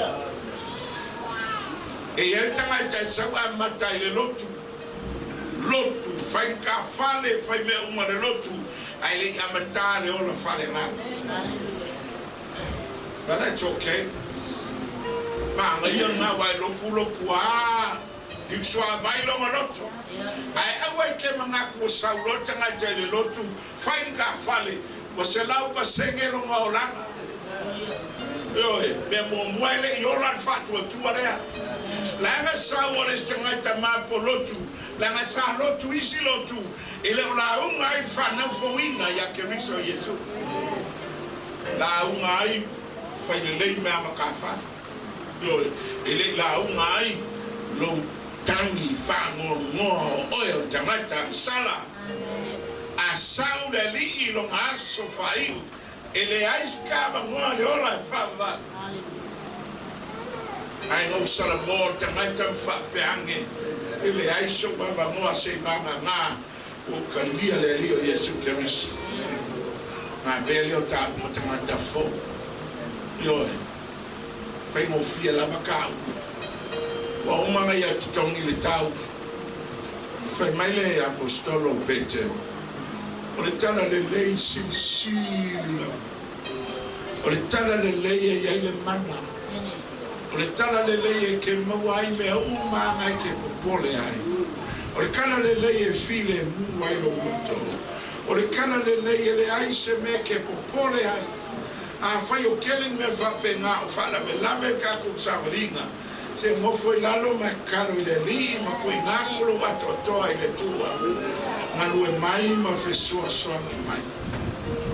E i ai le tagata e sau amata i le lotu. Lotu, fai ka fale, fai mea uma le lotu, ae le i amatā le ola faaleagaga. But that's okay. Manaia lena aua e loku loku a i suavai lona loto. Ae aua i te manatu ua sau loa le tagata i le lotu, fai ka fale, ua 100% lona olaga. Ioe, mea muamua e le i ola le faatuatua lea. Leaga sau o le isi tagata mapo lotu, leaga sa lotu isi lotu, e le o lauga ai le faanaufouina ia Keriso Iesu. Lauga ai fai lelei mea ma ka fale. Ioe, e le i lauga ai lou tagi faanoanoa o oe o le tagata agasala. A sau le Alii i lona aso faaiu, E leai se avanoa le ola e faavavau. Ae na ou salamo le tagata ma faapea ane, E leai sou avanoa se i vagana ua ou talia le Alii o Iesu Keriso. Na avea lea o taua ma tagata fou. Ioe, faigofie lava taua. Ua uma ona ia totogi le tau. Fai mai le Aposetolo o Petero, O le tala lelei silisili lava. O le tala lelei e i ai le mana. O le tala lelei e ke maua ai mea uma anga e ke popole ai. O le tala lelei e filemu ai lou loto. O le tala lelei e leai se mea e ke popole ai. Afai o kele ni mea faapena o faalavelave le tatou savaliga, Se nofo i lalo ma e tatalo i le Alii ma tuuina atu lou atoatoa i le Atua, galue mai ma fesoasoani mai.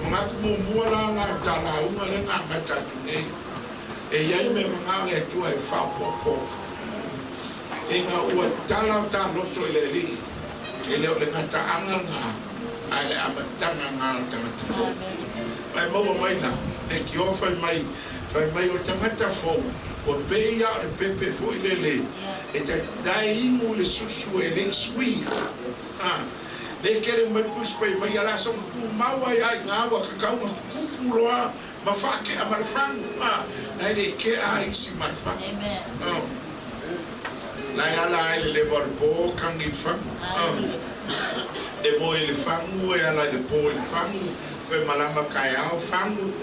Manatu muamua la na o ta lauga lea na amata atu nei, e i ai mea manao le Atua e faaopoopo. Ina ua tala o ta loto i le Alii, e le o le gataaga lena, ae le amataga lena o le tagata fou. Ma e maua mai la, leitioa fai mai, Fai mai o le tagata fou ua pei a o le pepe foi lele e taitae inu i le susu e le i suia. A le kele mai le pusi pai mai a la sa tumau ai a i na ua kakau na tutupu loa. Ma faatea ma le fagu, a, la e le tea a isi ma le fagu. La e ala ai le leva o le po kagi i le fagu. E moe i le fagu, e ala i le po i le fagu, koe malama kaeao fagu.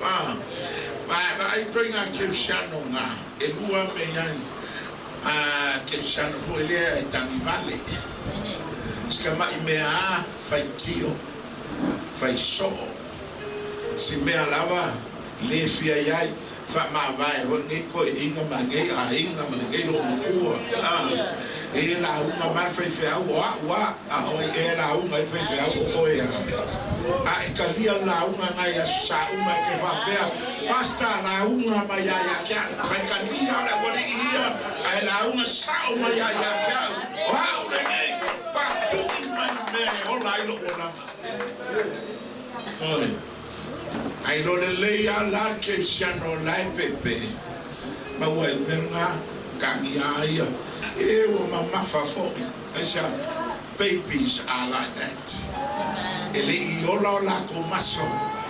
Vaai ituaiga kerisiano na, e lua mea i ai. A kerisiano foi lea e tagivale. Si tama'i mea a faitio, faisoo, si mea lava le fia i ai, faamavae foi lenei toeaiina ma lenei aiga ma lenei loomatua. A, e lauga mai le faifeau o a'u a, a o ai ea e lauga ai le faifeau o oe a. A e talia le lauga na i Aso Sa uma e te faapea, Pastor, lauga mai lava ia te a'u. Faitalia le aualii ia, ae lauga sa'o mai lava ia te a'u, o a'u lenei, faatui mai le mea e ola ai lo'u olaga. Oi. Ae iloa lelei lava la le kerisiano la e pepe ma ua i le mea lena, kagi a ia, e ua mamafa foi. Aisea? Babies are like that. E le i ola o lakou maso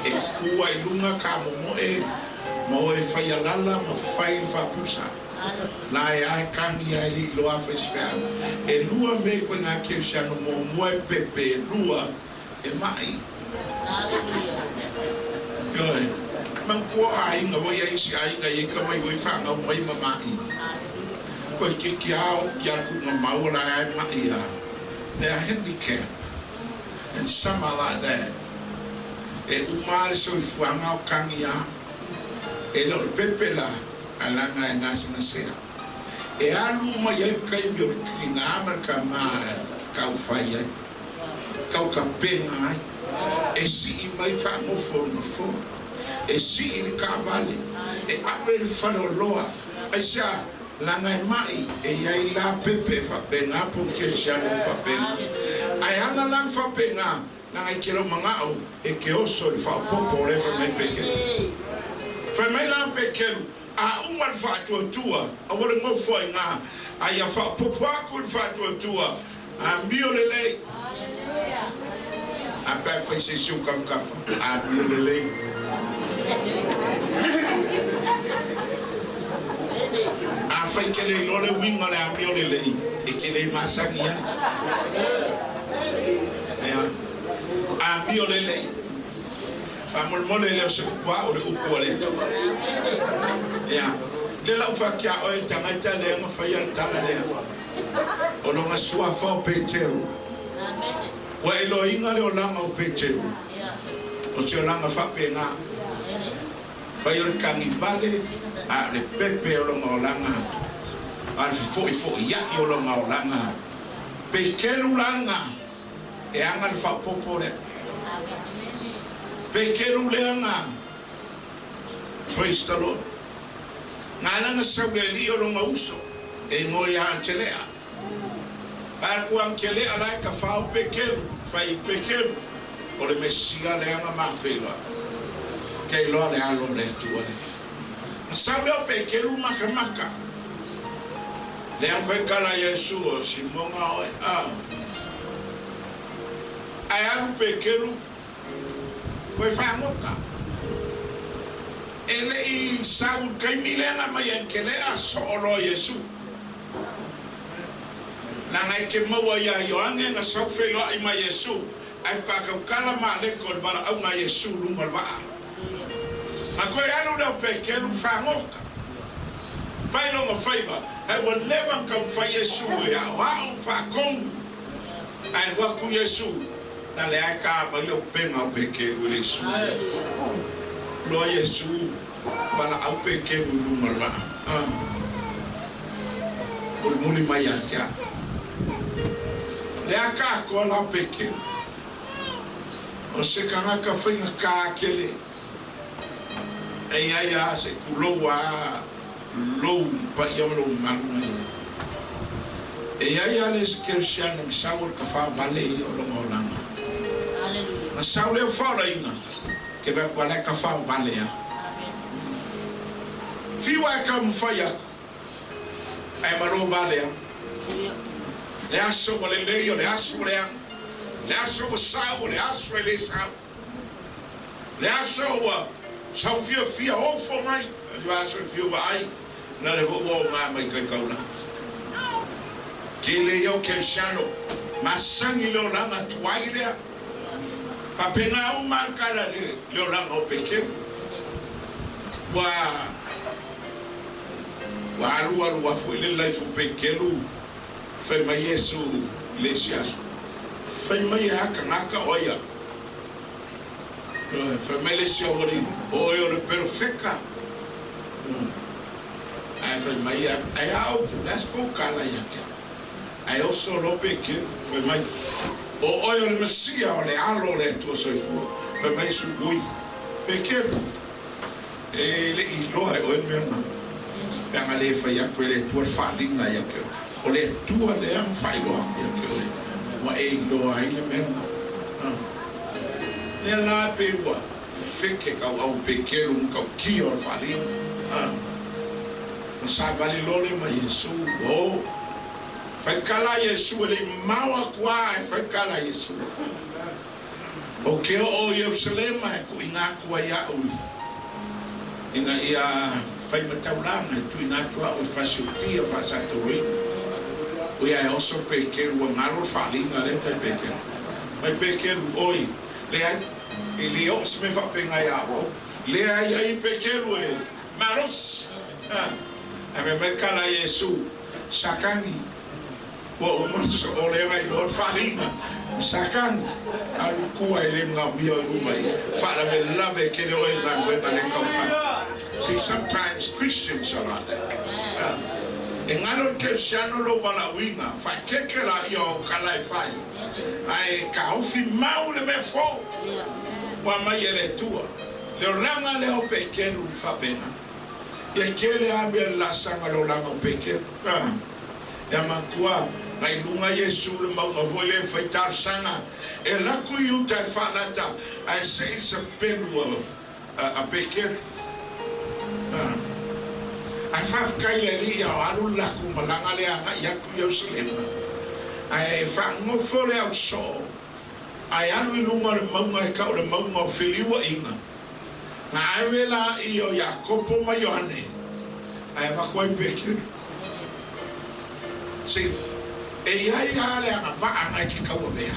e ku ai luga ka momoe ma o e fai alala ma fai le faapusa. La e ae kagi ae le i loa fai se feau. Elua mea i koe kerisiano muamua e pepe, elua e ma'i. Ioe. Manatua o aiga foi ia isi aiga i ai tama i foi fanau mai ma ma'i. Koe keiki a o ki a kuʻuna maua la e ma'i a. They are handicapped and some are like that. E uma a le soifuaga o kagi a. E le o le pepe la, ae laga e gasegasea. E alu uma i ai le taimi o le tinā ma le tamā e taufai ai. Tau tapena ai. E sii mai faanofo i le nofoa. E sii i le taavale. E ave i le faleoloa. Aisea? Leaga e ma'i, e i ai la pepe e faapena po o kerisiano e faapena. Ae ala la le faapena, leaga e te le o mana'o e te oso i le faaopoopo o lea e fai mai Peteru. Fai mai la Peteru, A uma le faatuatua, aua le nofo ai ina, a ia faaopoopo aku i le faatuatua, amio lelei. A pe a fai se isi ou tafatafa, amio lelei. Afai ke le iloa le uiga o le amio lelei, e te le masani ai. Ea, amio lelei. Faamolemole e le o se upu a o le upu a le Atua. Ea, le lau faakia oe le tagata lea na faia le tala lea. O lona suafa o Peteru. Ua e iloaina le olaga o Peteru, o se olaga faapena. Fai o le tagivale, a o le pepe o lona olaga, a o le fefo'ifo'ia'i o lona olaga. Peteru la lena e aga le faaopoopo lea. Peteru lea na. Praise the Lord. Na ala na sau le alii o lona uso, e igoa ia Antelea. A ku Antelea la e tafao Peteru, fai i Peteru, o le Mesia lea na ma feiloai. Ke iloa le alo o le Atua lea. Na sau lea o Peteru makamaka. Lea na faitala Iesu, o Simoga oe, a. Ae alu Peteru Koe fagota. E le i sau i le taimi lea na aumai ai ke lea soo loa Iesu. Leaga e te maua iā Ioane na sau feiloai ma Iesu, ae faatoa tautala Maleko i le valaauga a Iesu i luga o le vaa. Na toe alu lea o Peteru fagota. Fai lona faiva, ae ua leva ona taumafai Iesu e aoao ma faatonu. Ae alu atu Iesu, na lea e ta mai le upega o Peteru e le Iesu lea. Loa Iesu, valaau Peteru i luma o le vaa. Ah. Mulimuli mai ia te au. Lea ka atoa la o Peteru. O se tagata faigata tele. E i ai a se kulou a lou paia ma lou mamalu na i ai. E i ai a le isi kerisiano na sau o le tafavale ia o lona olaga. Na sau lea o faaolaina, ke vaai atu a la e tafavale a. Fiu ae taumafai atu, ae malo vale a. Le aso ua lelei o le aso ua leaga, le aso ua sau o le aso e le sau. Le aso ua. Sau fiafia ofo mai le aso e fiu vaai na le foi ua oga mai kai taulaga. Tele ia o kerisiano masani le olaga tuai lea. Faapena uma a le tala i le olaga o Petelu. Ua ua alualu afu i le life o Petelu fai mai Iesu i le isi aso, Fai mai e a tagata o ai au? Ioe, fai mai le isi aualii, O oe o le perofeta. Ioe. Ae fai mai, Ae a outou, le a se tou tala ia te au? Ae oso loa Peteru, fai mai, O oe o le Mesia, o le Alo o le Atua Soifua. Fai mai Iesu, Ui, Peteru, e le i iloa e oe le mea lena, pe ana le fai atu e le Atua le faaaliga ia te oe. O le Atua lea na faailoa atu ia te oe, ua e iloa ai le mea lena. Lea la pei ua fefeke tauau Peteru ma tautia o le faaaliga. Ona savali loa lea ma Iesu, ua o. Faitala a Iesu, e le i mamao atu a e faitala a Iesu. Ou te oo i Ierusalema e tuuina atu ai au ina ia fai ma taulaga e tuuina atu au i fasiotia faasatoloina. Oi ae oso Peteru ua galo le faaliga lea fai Peteru. Mai Peteru, Oi, leai, e le oo se mea faapena ia outou. Leai ai Peteru e malosi. Ae fai mai le tala a Iesu, Satani, ua uma o lea na iloa le faaliga, Satani, alu i tua e le manaomia oe i luma i faalavelave tele oe i le galuega lea e tau fai. See, sometimes Christians are like that. E galo le kerisiano lou valaauina, faaeteete laia o au tala e fai, ae taofi mau le mea fou ua aumai e le Atua. Le olaga lea o Peteru faapena. Ia tele a mea le laasaga le olaga o Peteru. Ia matua, na i luga Iesu i le mauga foi lea e fai talosaga, e alu atu i uta e faalata ae se i sapelu a Peteru. Ae faafetai i le Alii a o alu le latou malaga lea agai atu i Ierusalema, ae faanofo le ausoo ae alu i luga o le mauga e tau o le mauga o Feliuaiga. Na ave laia o Iakopo ma Ioane, ae avatu ai Peteru. See, e i ai lava le agavaa na e te tauavea,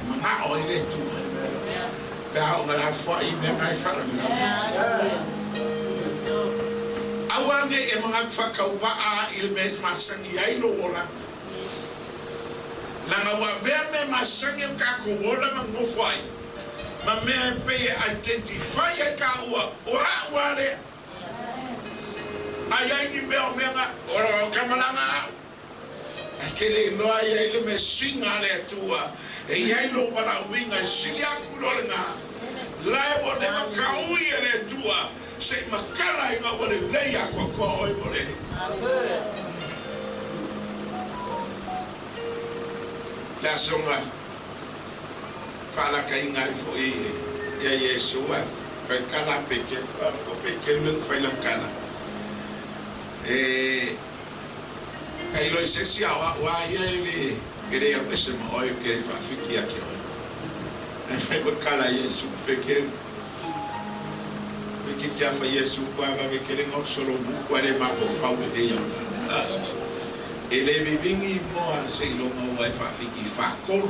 manao ai le Atua, pe a oo ina lafoai i mea na e faalavelave. Aua ne i e manatu faatauvaa i le mea e masani ai lou olaga. Leaga ua avea mea masani o tatou ola ma nofo ai, ma mea e pei e identify ai taua, o a'u a lea. A i ai ni mea o mea na, o ka malaga a'u. Ae ke le iloa e i ai le mea suiga a le Atua, e i ai lou valaauina e sili atu i lo lena. Lae ua leva taui e le Atua se i matala ina ua lelei atoatoa oe mo le Alii. Le asoga faalakaina ai foi ia Iesu ae fai tala a Peteru, o Peteru lea na fai lana tala, E tailo i se isi a o a'u a ia e le e le alu ese ma oe ou te le faafiki ia te oe. Ae fai foi le tala a Iesu, Peteru, toeitiiti a fai Iesu, ua vave tele na oso lou mutu ae le mafaufau lelei au tala. E le vivigi moa seiloga ua e faafiki faatolu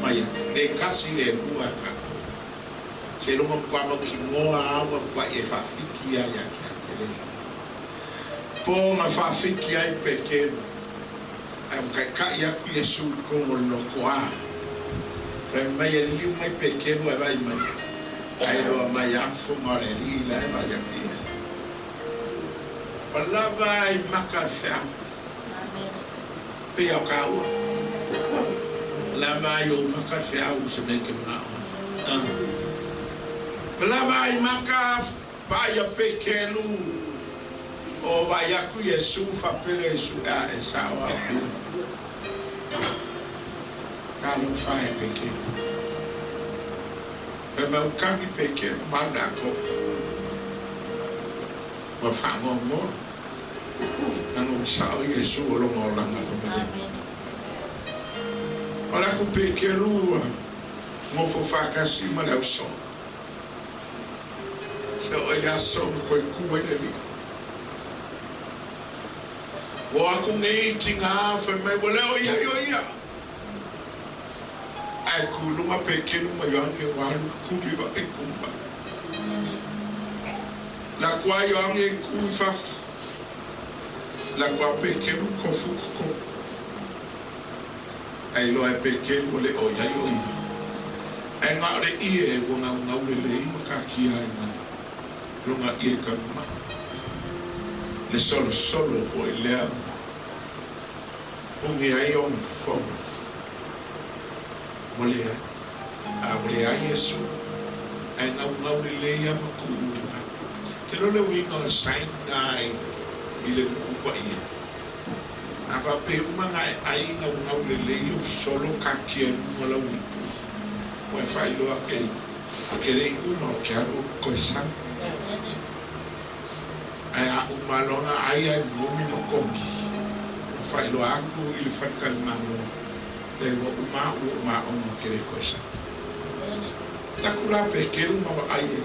mai atu, le tasi le lua ae faatolu. Seiloga matua mautinoa a ua matuai e faafiki a ia te au te le iloa. Po na faafiki ai Peteru, ae ua taitai atu Iesu i totonu o le lotoa. Fai mai e liliu mai Peteru ae vaai mai, ae iloa mai a fofoga o le Alii la e vaai atu i ai. Ua lava ai maka le feau, pei a o taua. Lava ai ou maka le feau i se mea e te manao ai. Ua lava ai maka vaai a Peteru, o vaai atu Iesu, faapele Iesu, ea e sao au ia. Talofa e Peteru. Fai mai ua tagi Peteru, mau le atoa. Ua faanoanoa, leaga ua sao Iesu o lona olaga lava lea. O le aku Peteru ua nofo faatasi ma le ausoo. Se oo i le aso na toe tu ai le Alii. Ua o aku nei tina fai mai ua le o i ai o ia. Ae tu i luga Petelu ma Ioane ua alu tuli vaai tu mai. Alu atu a Ioane e tu i fafo. Alu atu a Petelu tofu i totonu. Ae iloa e Petelu ua le o i ai o ia. Ae na o le ie ua gaugau lelei ma taatia ai na lona ie talumaʻi. Le solosolo foi lea puni ai ona fofoga. Ua leai. A ua leai Iesu, ae gaugau lelei a ma tuu i luga. Te iloa le uiga o le sign na i le nuu paia. A faapea uma na e ai gaugau lelei lou solo katia i luga lau ipu, ua e faailoa ke ke le i uma o ke alu koe sau. Ae a uma loa na ai ae numi ma komi, ua faailoa aku i le faletalimalo le ua uma ua uma ona o ke le koe sau. Laku la Petelu ma vaai e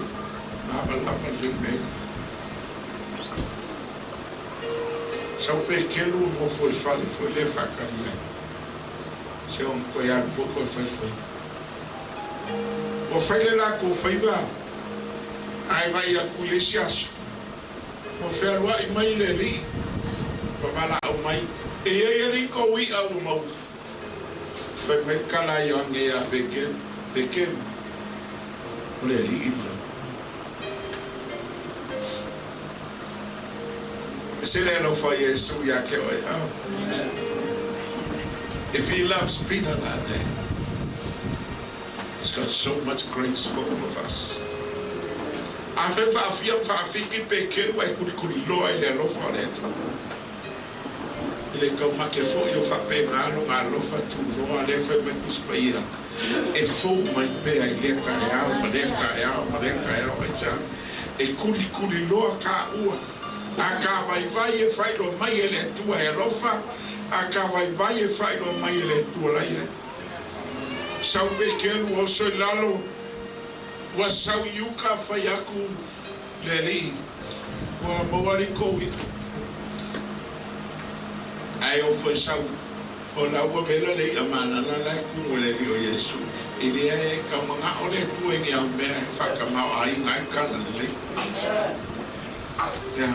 malamalama lelei mea. Sau Petelu ua nofo i le fale foi lea e faatali ai. Se ona toe alu foi toe fai faiva. Ua fai le latou faiva ae vaai atu i le isi aso, ua fealuai mai le alii ma valaau mai, E i ai alii tou i'a ua maua. Fai mai le tala a Ioane ia Petelu, Petelu, o le Alii lena. E se le alofa o Iesu ia te oe, oh. If he loves Peter like that, he's got so much grace for all of us. Afai faafia ma faafiki Petelu ae kulikuliloa i le alofa o le Atua. E le taumate foi o faapena lona alofa tunoa lea fai mai Tusi Paia e fou mai pea i lea taeao ma lea taeao ma lea taeao aisea e kulikuli loa taua a ta vaivai e faailoa mai e le Atua e alofa a ta vaivai e faailoa mai e le Atua la iai sau Petelu oso i lalo ua sau i uka fai aku Le Alii, ua maua alii kou i'a. Ae o foi sau, o la ua vela le i'a malala la e kumu e le Alii o Iesu, i lea e tau mana'o le Atua i ni au mea e faatamaoaiga ai kala lelei. Ia,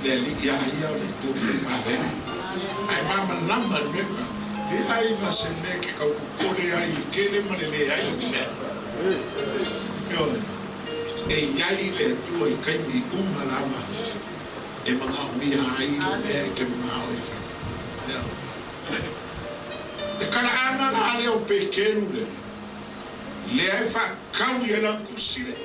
le Alii a ia o le Atua faimalele. Ae malamalama le mea ka, leai ma se mea e te tau popole ai i le tele ma le leai o ni mea. Ioe. E i ai le Atua i taimi uma lava e manaomia ai le mea e te manao e fai. Le kalaʻana la lea o Petelu lea, lea e faatau i ai lana tusi lea.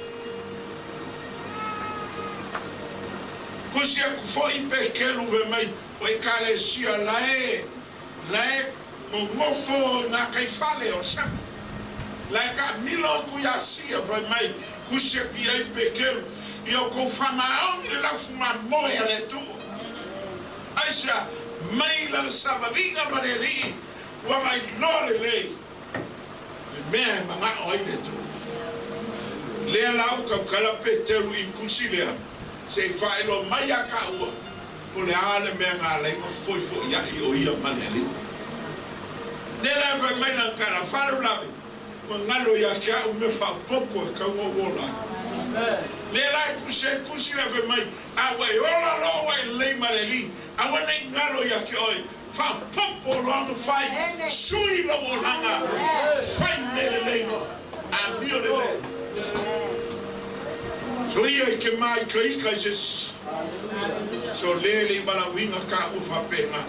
Tusi aku foi Petelu fai mai, o Ekalesia la e, la e nonofo i nā kaifale o le sami. La e taamilo atu i Asia, fai mai, Tusi atu i ai Petelu, ia outou faamaoni le lafu mamoe a le Atua. Aisea? Mai lana savaliga ma le Alii, ua mailoa lelei le mea e manao ai le Atua. Lea la ua tautala Peteru i le tusi lea, se i faailoa mai ia taua po o le a le mea na ala ai ona fefoifoiaʻi o ia ma le Alii. Lea la e fai mai lana tala, Faalavelave, Ua galo ia te a'u mea faaopoopo e tatau ona ou ola ai. Lea la e tusi ai tusi lea fai mai, A ua e ola loa ua e lelei ma le Alii, aua ne i galo ia te oe, faaopoopo loa ona fai, sui lou olaga, fai mea lelei loa, amio lelei. Soia i te māikaika i se isi. So lē le i valaauina taua faapena.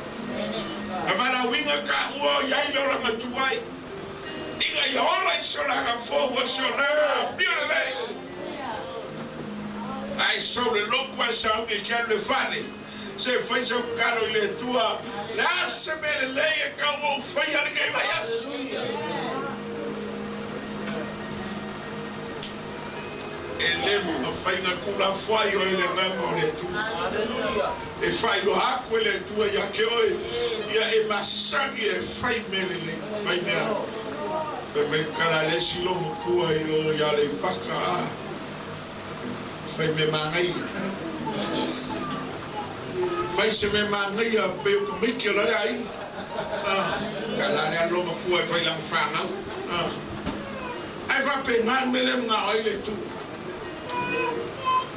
Na valaauina taua o i ai le olaga tuai. Ina ia ola i se olaga fou o se olaga amio lelei. Ae sau le lotu ae sauni e ke alu le fale, se fai sau tatalo i le Atua, le a se mea lelei e tau ou faia lenei vaiaso? E le mafai na tuulafoai oe i le Agaga o le Atua. E faailoa atu e le Atua ia te oe, ia e masani e fai mea lelei, fai mea. Fai mai le tala a le isi loomatua i o i Aleipata, a. Fai mea manaia. Fai se mea manaia pei o tamaiti o la le aiga. Pe a la le alu lou matua e fai lana fanau. Ae faapena le mea lea e manao ai le Atua.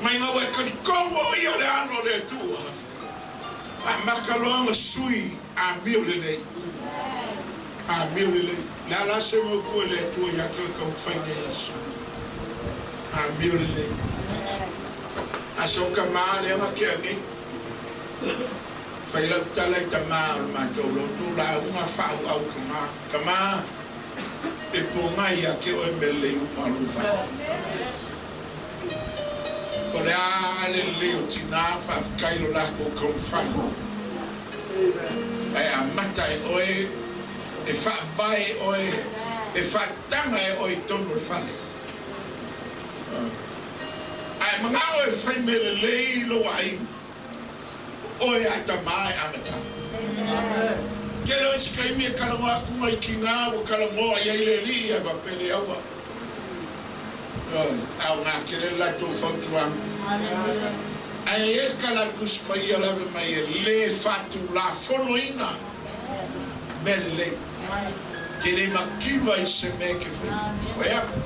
Mai na ua e talitonu o Ia le Alo o le Atua, amata loa ona sui amio lelei. Amio lelei. Le a la se mautu e le Atua ia te oe taumafai nei aso. Amio lelei. A sau tama lea na tea nei. Fai lau tala i tama o le matou lotu lauga faaauau tama. Tama e pogai ia te oe mea lelei uma o lou fale. O le a le lelei o tina faafetai lo latou taumafai. Ae amata e oe, e faavae e oe, e faataga e oe i totonu o le fale. Ae manao e fai mea lelei lou aiga, o oe a tama e amata. Tele o isi taimi e talanoa atu nai tina ua talanoa i ai le alii ae faapea le aua. Ioe, aoga tele le latou fautuaga. Ae i ai le tala a le Tusi Paia lave mai e le faatulafonoina mea lelei. Ke le mativa i se mea e te faia. Ua e afu.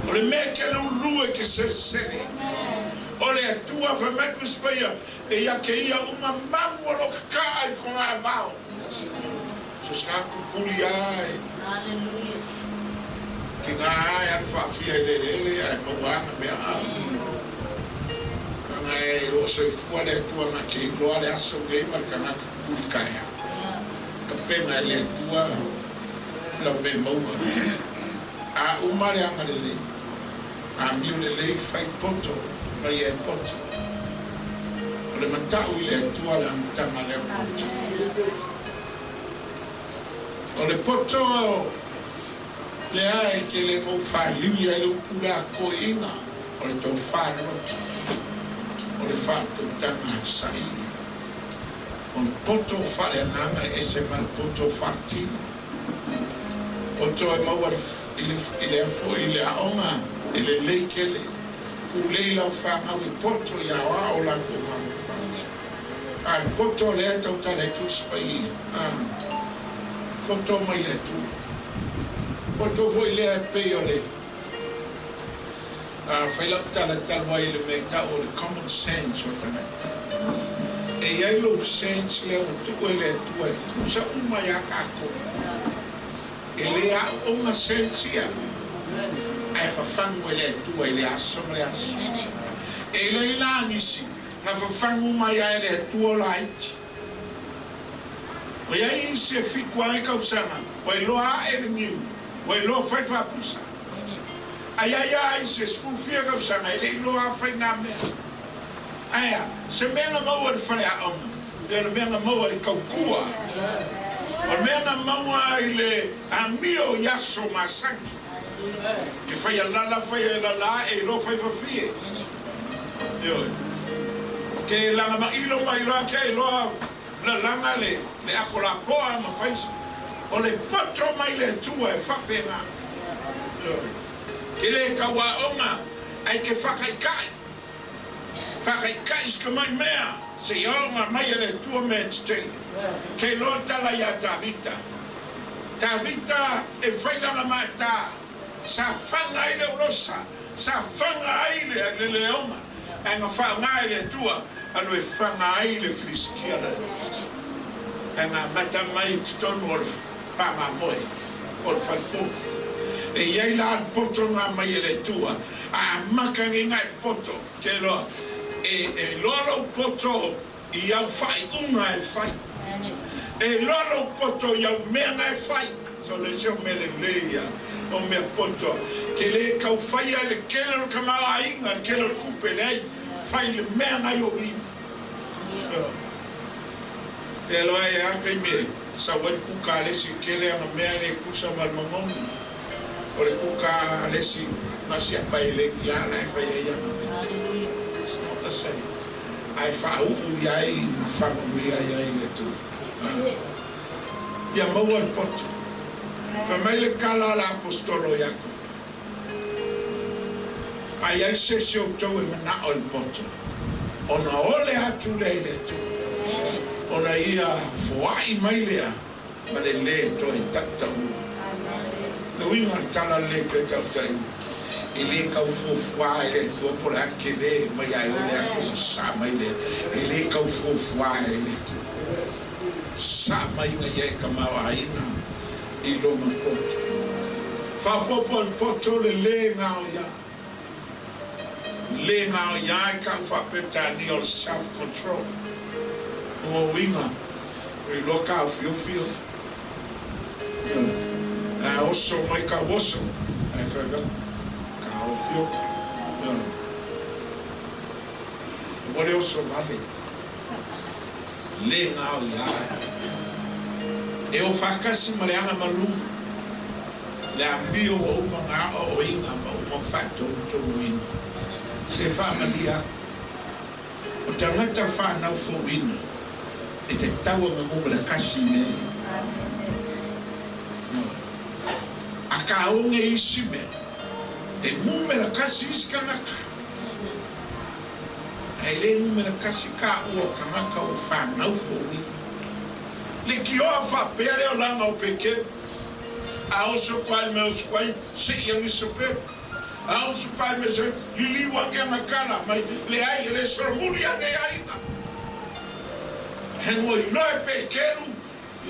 O le mea e te lulu e te selesele. O le Atua fai mai Tusi Paia, e ia te ia uma mamu o lo kakaa i kona avao. So sa pupuli a e tina a e alu faafia i le eleele ae maua ana mea a. Leaga e lo o soifua le Atua na te iloa le aso nei ma le tagata pupuli taeao. Tapena e le Atua lau mea maua. A uma le agalelei, amio lelei fai poto ma ia e poto. O le matau i le Atua le amataga lea o poto. O le poto lea e te le mou faliuli ai le upu lea a toeaiina, o le tofa loto, o le faatautaga a le saili. O le poto faaleagaga e ese ma le poto faatino. Poto e maua i le foi i le aoga e lelei tele. Kulei lau fanau i poto i aoao latou mafaufau. A le poto lea e tautala i Tusi Paia, a poto mai le Atua. Poto foi lea e pei o le a fai lau tala talu ai i le mea e tau o le common sense o le tagata. E i ai lou sense lea ua tuu e le Atua e tutusa uma iā tatou. E le aooga sense ia, ae fafagu e le Atua i le aso ma le aso. E le i la nisi Na fafagu mai ae le Atua o laiti. Ua i ai isi e fitu ai tausaga, ua iloa ae le niu, ua iloa fai faapusa. A i ai a isi e sefulufia tausaga e le iloa a fai na mea. Ae a? Se mea na maua i le faleaoga, pe o le mea na maua i le tautua? O le mea na maua i le amio i aso masani. Ke fai alala, fai alala ae iloa fai fafie. Ioe. Ke laga mailo mai loa ke iloa lalaga le le ako lapoa ma fai o le poto mai le Atua e faapena. Ioe. Ke le tau aoga ae ke whakaikai. Whakaikai se mai mea se i aoga mai e le Atua mea e tetele. Ke iloa tala ia Tavita. Tavita e whai lana maata. Sa fana ai le ulosa, sa fana ai le le leoga, ae na faaaoga e le Atua alu e fana ai le Filisitia lea. Ae na amata mai i totonu o le pāmamoe, o le falepofu. E i ai la le poto na aumai e le Atua, a amata nei na e poto, te iloa, e, e iloa lou poto i au faaiuga e fai. E iloa lou poto i au mea na e fai. So le isi o mea lelei ia, o mea poto. Ke le tau faia i le tele o le tamaoaiga, le tele o le tupe, leai, fai i le mea na i ou lima. E loa e a taimi e sau ai le kuka a le isi, tele ana mea e le tusa ma le manogi. O le kuka a le isi, na siapa e le ia la e fai ai ana mea. It's not the same. Ae faauu i ai ma faamanuia i ai le Atua. Ia maua le poto. Fai mai le tala a le Aposetolo o Iakopo. A i ai se isi o outou e manao i le poto, ona ole atu lea i le Atua, ona ia foai mai lea ma le lē toe tautaua. Le uiga o le tala le lē toe tautaua, e lē tau fuafua e le Atua po o le a le telē mai ae ole atu ona sa mai lea, e lē tau fuafua e le Atua. Sa mai ina ia e tamaoaiga i lona poto. Faaopoopo i le poto le lē gaoia. Le gaoia ai ka'u faa-Peretania o le self control. Lona uiga, ua iloa taofiofi oe. Ioe. Ae oso mai kau oso, ae fai mai, taofiofi. Ioe. Aua le oso vale. Le gaoia ai. E o faatasi ma le agamalu, le amio ua uma ona aoaoina ma uma ona faatonutonuina. Se faamalie aku, o tagata fanau fouina e tatau ona numera tasi i mea ia. Ioe. A taoge isi mea, e numera tasi isi tagata. Ae le numera tasi taua o tagata ua fanau fouina. Leitioa faapea le olaga o Petelu. A oso koa i mea oso koa i, seʻi ane sapelu. A oso koa i mea sapelu, liliu ane ana kala mai, leai, e le solomuli ane aiga. He ngoiloe Petelu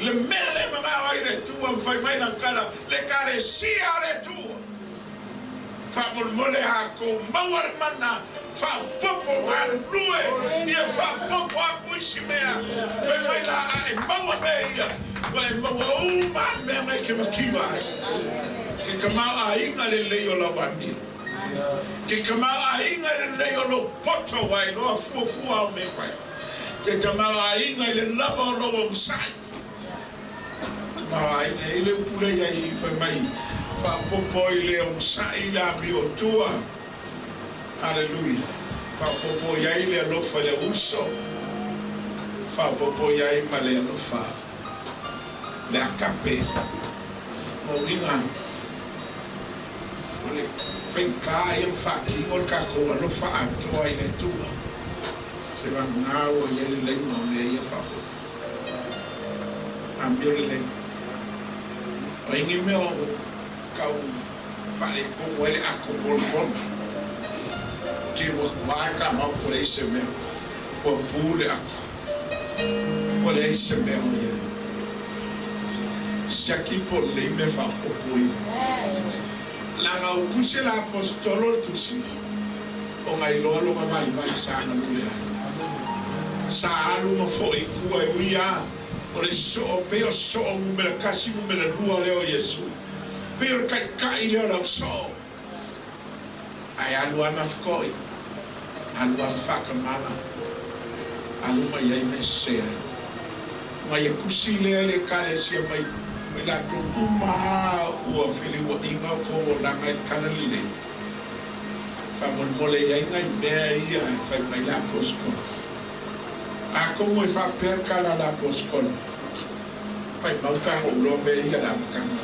le mea le manao ai le Atua ma fai mai lana kala, le Ekalesia a le Atua. Faamolemole a kou maua le mana faaopoopo galulue ia faaopoopo aku isi mea. Fai mai la a e maua mea ia, ua e maua uma a mea mai ke makiwa ai. Ke tamaoaiga lelei o lau amio. Ke tamaoaiga lelei o lou poto ua e iloa fuafua au mea fai. Ke tamaoaiga i le lava o lou onosai. Tamaoaiga i le upu lea ia i fai mai, faaopoopo i le onosai le amio o tua. Aleluia. Faaopoopo i ai le alofa i le uso. Faaopoopo i ai ma le alofa le agape. O uiga, o le faigata ia ona faatino le tatou alofa atoa i le Atua. Se vagana ua i ai le laina o mea ia faaopoopo. Amio lelei. O ai ni mea o tau faaletonu ai le ato ponapona? Ke ua atu lava e tamau ua leai se mea, ua pu le ato, ua leai se mea o i ai. Siaki po o lelei mea faaopoopo ia. Leaga ua tusi e le Aposetolo le tusi, ona iloa lona vaivai sa galue ai. Sa alu ma foi i tua e ui a o le soo pei o soo numera tasi numera lua lea o Iesu. Pei o le taitai lea o le au soo. Ae alu a nafikoʻi, alu a faakamala, alu mai ai mea sese ai. Ona ia tusi lea i le Ekalesia mai mai latou uma a ua feliuaʻiga o tou olaga i le tala lelei. Faamolemole i ai nai mea ia e fai mai le Aposetolo. Atonu e faapea le tala a le Aposetolo, Maimau pe ana ou iloa mea ia i le amataga.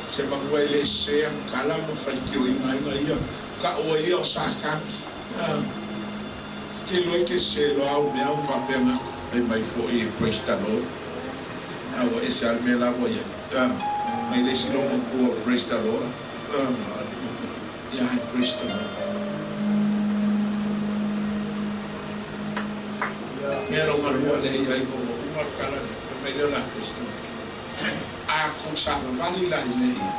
Se manua e le sese ana tala ma faitioina ai na ia, taua ia o Satani. Ke iloa i ke sese loa au mea ua faapea atu. Fai mai foi e praise the Lord. A ua ese lava le mea la ua i ai. Mai le isi logo tua praise the Lord. Ia ai praise the Lord. Mea lona lua lea i ai ma ua uma le tala lea, fai mai lea o le Aposetolo, A kou savavali la i mea ia,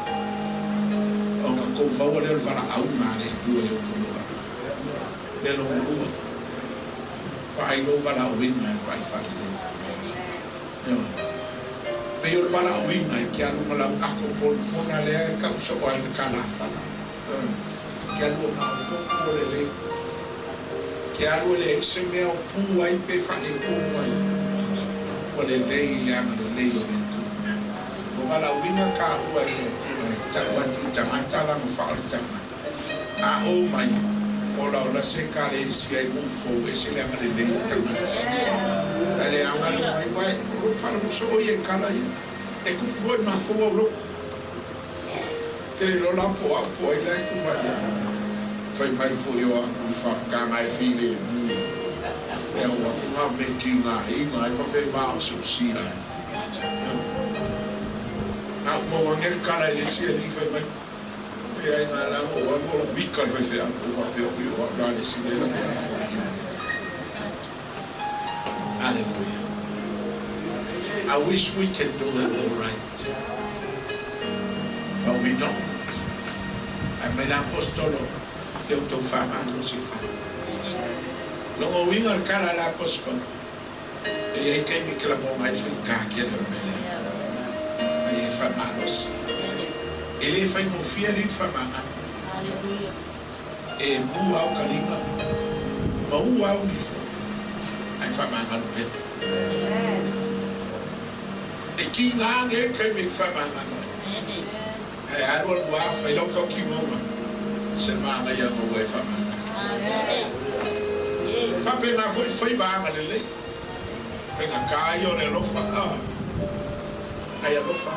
ona kou maua lea o le valaauga a le Atua i outou olaga. Mea lona lua, vaai lou valaauina e vaai faalelei. Ioe. Pei o le valaauina e te alu ma lau ato ponapona lea e tau soo ai le kalafala. Ioe. Te alu o maopoopo o lelei. Te alu e leai se mea o pu ai pe faaletonu ai. Ua lelei i le agalelei o le Atua. Ua valaauina taua e le Atua e tau atu i tagata lana faaolataga. A o mai, olaola se Ekalesia i nuu fou ese le agalelei o tagata. Ae le aga le mai, uae, o lou faalogo soo ia i tala ia. E tupu foi i matou au lotu. Ke le iloa la po o au po o ai la e tu mai ai. Fai mai foi o a'u i fa'apakaga e filemu, e au atu ga me tigaina ai ma me maosiosia ai. A ou maua ane le tala i le isi alii fai mai, E aiga la na ou alu o lou mika le faifeau, ou faapea ui o a'u la le isi mea lavea ai foi i mea. Hallelujah. I wish we can do it all right, but we don't. Ae mai le Aposetolo, Ia outou faamalosi e fai. Logo uiga le tala a le Aposetolo, e i ai taimi e te lagona ai le faigata tele o le mea lea, a ia e faamalosi. E le faigofie alii le faamagalo. E mu au ka lima, ma u au nifo, ae faamagalo pea. E kiga ane ai taimi e te faamagalo ai. Ae alu alu a fai lau tau tinoga se manaia maua e faamagalo. Faapena foi faiva agalelei, faigata ia o le alofa a ai alofa.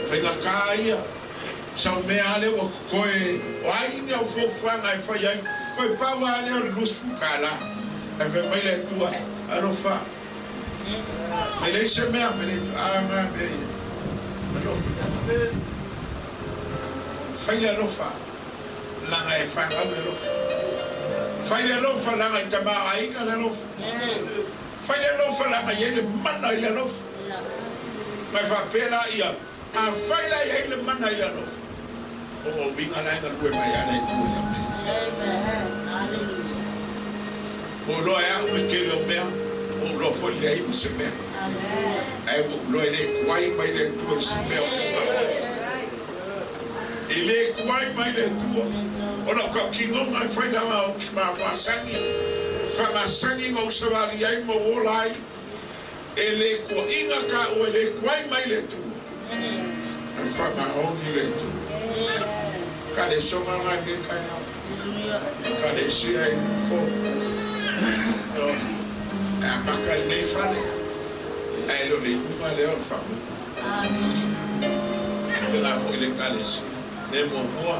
Faigata ia sau mea a lea ua totoe o ai ni au fuafuaga e fai ai, toe pau a lea o le $20 ae fai mai le Atua, alofa. E leai se mea, me leai a nga mea ia. Alofa. Fai le alofa, laga e fanau le alofa. Fai le alofa, laga e tamaoaiga le alofa. Fai le alofa, laga e i ai le mana i le alofa. Ma e faapea laia, afai la e i ai le mana i le alofa, o uiga la e galue mai a le Atua ia mea. Ua ou iloa e a'u le tele o mea, ua ou iloa foi le leai ma se mea. Ae ua ou iloa e le tuai mai le Atua i se mea o ke manaʻo. E le tuai mai le Atua. O lau tautinoga e fai laga ou te mamasani, faamasani na ou savali ai ma ou ola ai. E le tuaʻina taua e le tuai mai le Atua. E faamaoni le Atua. Ka le soga nga i lenei taeao. Ekalesia i Nufo. E amata i lenei fale, ae le o le iuga lea o le faamoemoe. Faapena foi le Ekalesia. Le muamua,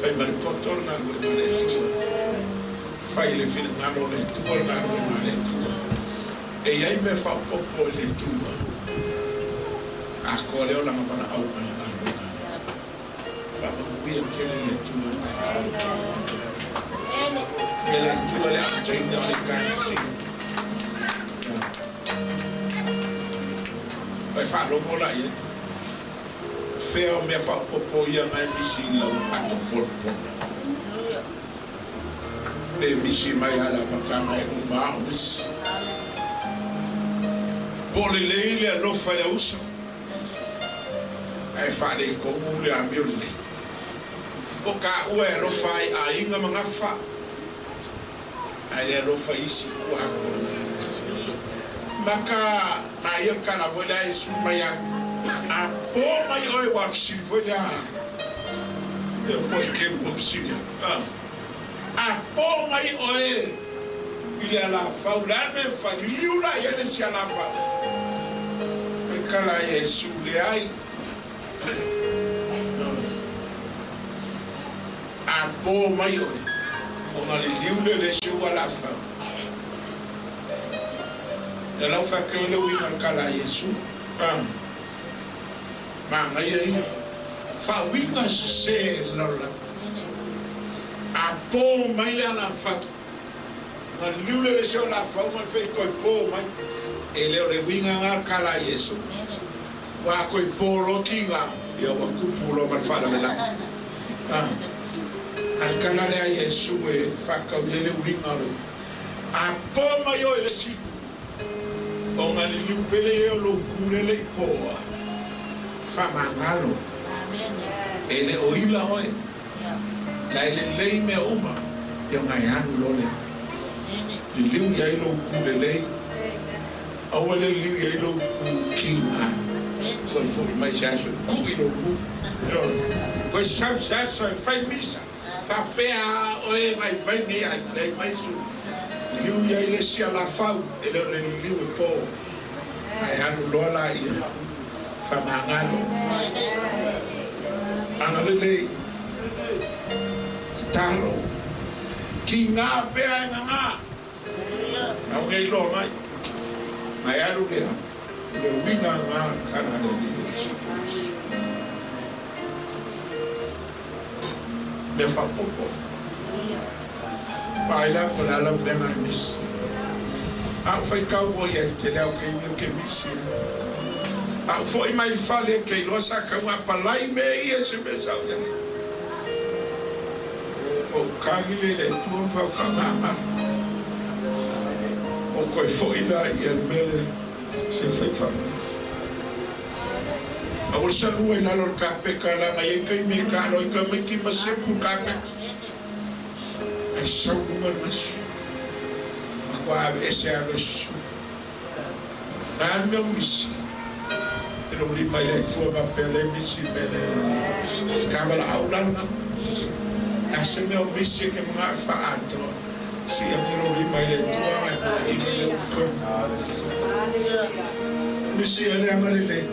fai ma le poto le galuega a le Atua. Fai le finagalo o le Atua le galuega a le Atua. E i ai mea faaopoopo i le Atua, atoa lea o lana valaauga i le galuega a le Atua. Faamanuia tele le Atua i le tatou. E le Atua le amataina o le Ekalesia. Vai faalogo la i ai. Fea o mea faaopoopo ia na e misi i lau ato ponopona. Pe misi mai a le amataga e uma a o misi. Po o lelei le alofa i le ausa. Ae faaletonu le amio lelei. O taua e alofa ai aiga ma gafa, ae le alofa i isi tua atu o le nuu. Ma ka naia le tala foi lea a Iesu mai a, A po mai oe ua fesili foi lea e po e keu ua fesili atu, a po mai oe i le alafau, le a le mea e fai, liliu la i ai le isi alafau. Fai tala a Iesu, Leai, a po mai oe, ona liliu lea i le isi ou alafau. Ia lau faapea le uiga o le tala a Iesu, Manaia ia faauiga sese e le lalolagi. A po mai le alafau, ona liliu lea o le isi o alafau ma le fei toe po mai. E le o le uiga lena o le tala a Iesu. Ua a toe po loa tiga, ia ua tupu loa ma le faalavelave. A le tala lea a Iesu e faatau i ai le uiga o le A po mai oe i le isi itu, Ona liliu pele ia o lou ku lele i poa, Faamagalo, e le o ila oe, la e lelei mea uma, ia ona e alu loa lea. Liliu i ai lou ku lelei, aua le liliu i ai lou ku kiga, toe foi mai se aso e kuʻi lou ku, toe sau se aso e fai misa. Faapea a oe vaivai nei ai, leai mai su liliu i ai le isi alafau, e le o le liliu e po, ae alu loa laia, faamagalo. Agalelei. Tatalo. Kiga pea e gagā. Aoga e iloa mai. Ae alu lea, o le uiga gā o le tala a le Alii o Iesu Keriso. Mea faaopoopo. Vaai la po o le a lau mea na e misi. A ou faitau foi i ai, tele lava o taimi ou te misi ai. A ou foi mai i le fale, ou te iloa sa tatau ona apalai mea ia i se mea sa ou i ai. Ua ou tagi lea i le Atua ma faafaagamala. Ua ou toe foi la i le mea lea e fai faamolemole. Aua le salua i lalo o le kapeta leaga e i ai taimi e taalo ai tamaiti ma sepu le kapeta. Ae sau i luga le gasu. Matua aveese lava e susu. O le a le mea o misi? E lou lima i le Atua ma faapea lea e misi le mea lea. Kava laau la lena. Le a se mea o misi e te manao e faaatoa, sii ane lou lima i le Atua ae pule ili le ufono. Misi ea le agalelei.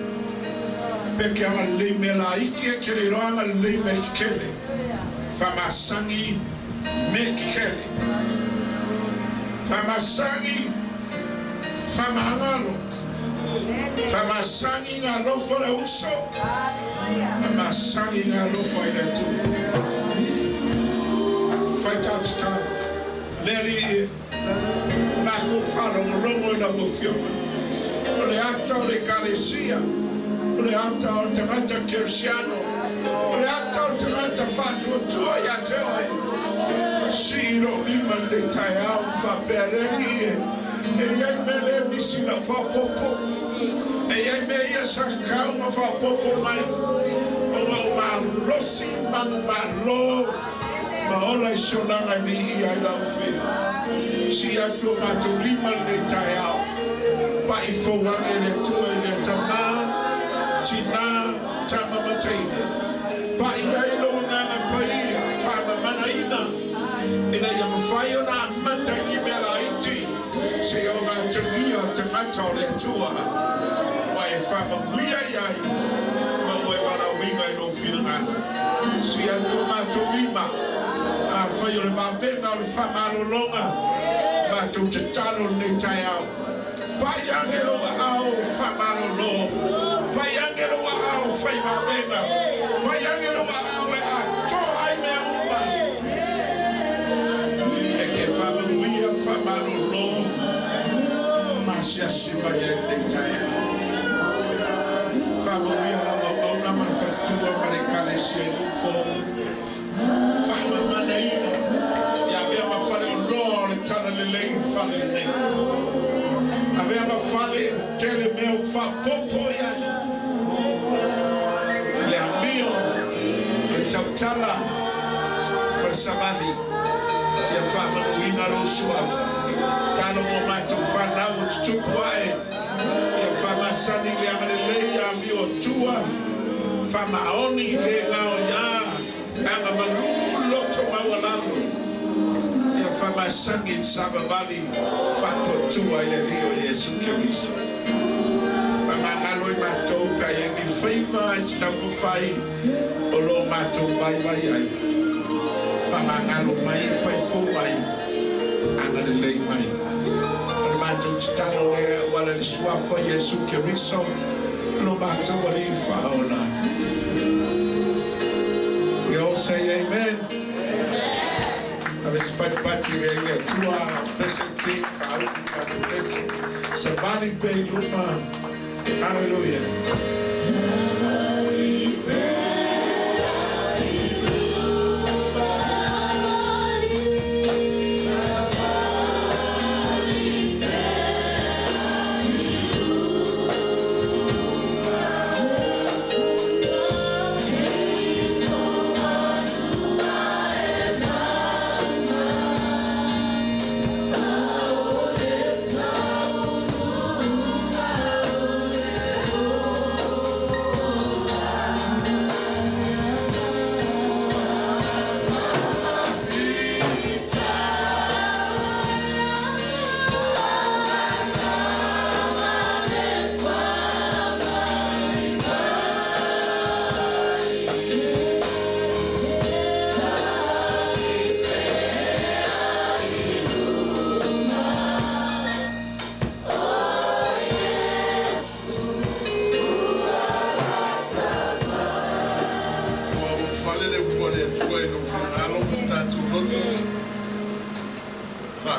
Pe ke agalelei mea laiti e te le iloa agalelei mea tetele. Faamasani mea tetele. Faamasani Faamagalo, faamasani na alofa le uso, faamasani na alofa i le Atua. Fai ta tatalo, le Alii e, o matou faalogologo i lau Afioga, o le ata o le Ekalesia, o le ata o le tagata Kerisiano, o le ata o le tagata faatuatua ia te oe. Sii i lou lima lenei taeao ma faapea, Le Alii e, E i ai mea le misi i lau faaopoopo. E i ai mea ia sa tatau ona faaopoopo mai, ona o malosi manumalo ma ola i se olaga e viia ai lau Afio. Sii atu o matou lima lenei taeao, paʻi fou ane le Atua i lea tama, tinā, tama ma teine. Paʻi ai lou Agaga Paia, faamamanaina. Ina ia mafai ona amata i ni mea laiti seia o matou ia o tagata o le Atua, ua e faamanuia i ai ma ua e valaauina i lou finagalo. Sii atu o matou lima, afai o le vavega o le faamalologa, matou tatalo lenei taeao. Pai ane lou aao faamalolo, pai ane lou aao fai vavega, pai ane lou aao e atoa ai mea uma. E te faamanuia faamalolo ma asiasi mai ai lenei taeao. Faamanuia lau auauna ma le faletua ma le Ekalesia i nuu fou. Faamamanaina ia avea ma faleoloa o le Talalelei i fale lenei. Avea ma fale e tele mea ua faaopoopo i ai i le amio, le tautala ma le savali. Ia faamanuina lou suafa. Talo mo matou fanau o tutupu ae. Ia faamasani i le agalelei a amio atua. Faamaoni i le gaoiā. Aga malu loto maualalo ia faamasani i le savavali faatuatua i le Alii o Iesu Keriso. Faamagalo i matou pe a i ai ni faiva e te taumafai o lo o matou vaivai ai. Faamagalo mai, pai fou mai, agalelei mai. O le matou tatalo lea e auala i le Suafa o Iesu Keriso, lo matou Alii Faaola. We all say amen. Ave se patipati i le Atua, blessing team, faaupu matou blessing. Savali pea i luma. Hallelujah.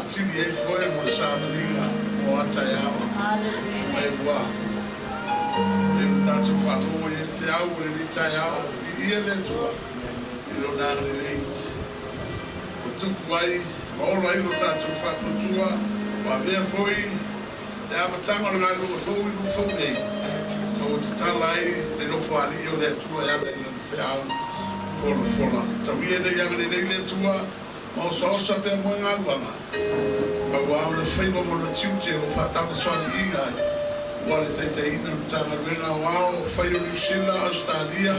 atili ai foe mo le savaliga mo a taeao ma e ua e ona tatou faalogo i ai le feau o lenei taeao. Viia le Atua i Lona agalelei ua tupu ai ma ola ai lo tatou faatuatua, ua avea foi le amataga o le galuega fou i nuu fou nei, ma ua tatala ai le Nofoalii o le Atua e ala i Lana feau folafola. Tau ia ina ia agalelei le Atua ma osaosa pea moegaluaga, aua ona faiva ma ona tiute o lo o faatamasoaliiga ai ua le taitaiina o le Matagaluega Aoao Fai o Niu Sila, Ausetalia,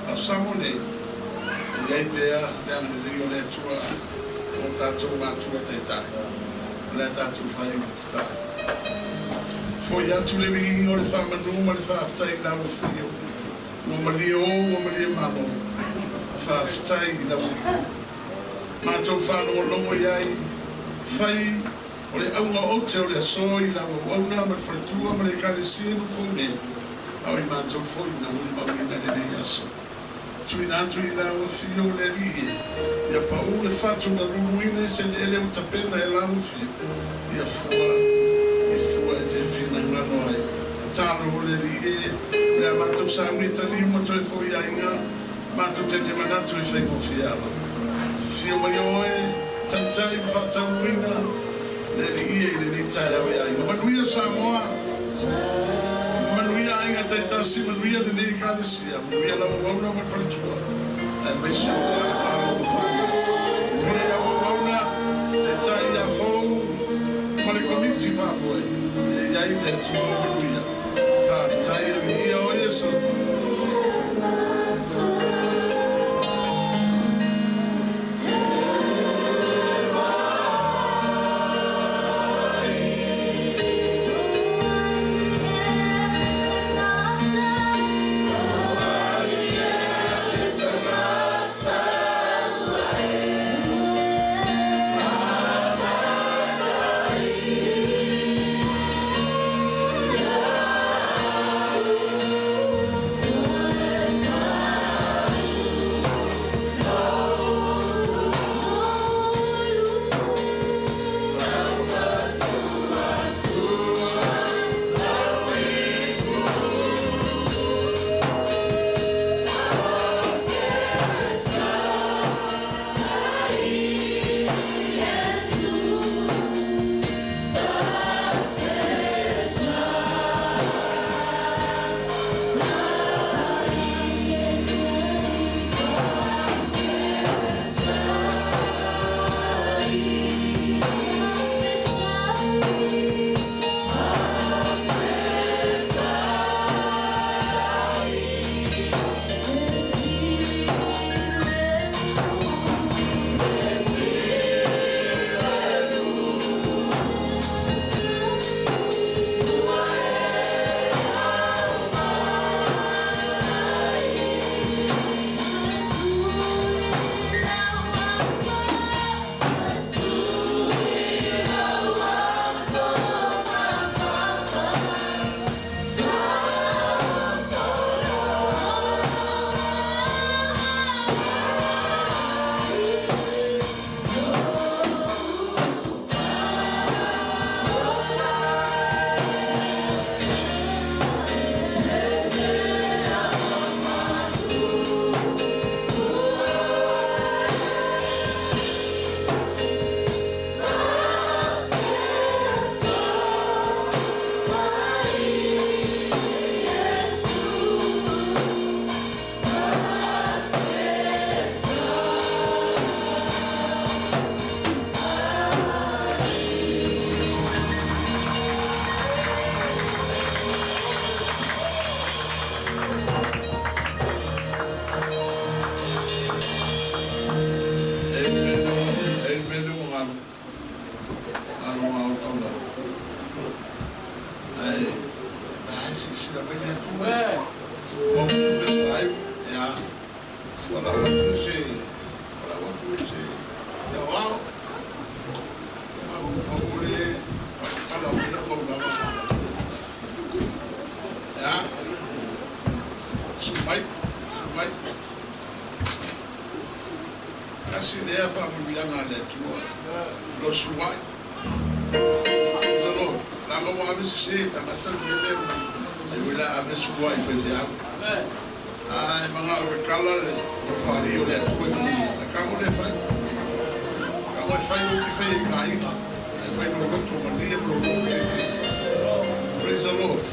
a o Samoa nei, e i ai pea le agalelei o le Atua mo tatou matua taitai o le a tatou fai o le tatalo. Foi atu le viiga o le faamanu ma le faafetai i lau Afio, ua malie o, ua malie malo. Faafetai i lau matou faalogologo i ai, fai o le auga oute o le aso i lau auauna ma le faletua ma le Ekalesia i Nuu-fou nei, a o i matou foi na molimauina lenei aso. Tuuina atu i lau Afio le Alii e, ia pau le fatu na luluina i se eleele ua tapena e lau Afio, ia fua i fua e te finagalo ai. Tatalo o le Alii e, o le a matou sauni e taliu ma toe foi aiga, Matou te le manatu e faigofie ala. Afio mai oe, taitai ma faataunuuina le Alii i lenei taeao e aiga. Manuia Samoa, manuia aiga taitasi, manuia lenei Ekalesia, manuia lau auauna ma le faletua, aemaise o le alo ma fanau. Manuia lau auauna, taitai ia Fou ma le Komiti Faafoe, e i ai le Atua o manuia. Faafetai e viia o Iesu. Amen Amen ua galo galo galo taulava ae ae silasila mai le Atua e mautu le suaai ia fualau atu se fualau atu se ia ao mafaufau le palapala o lea taulava ia sumai sumai Tasi lea faamanuiaga a le Atua, lo sua'i. Praise the Lord. Leaga ua ave sesē e tagata le mea lea mai ai oi la ave sua i faifeau. Ae manao e kala le faalii o le Atua i manuia. Ae kago le fai. Kago e fai ou te fai i ka aiga. Ae fai lou loto malie ma lou loto tietie. Praise the Lord.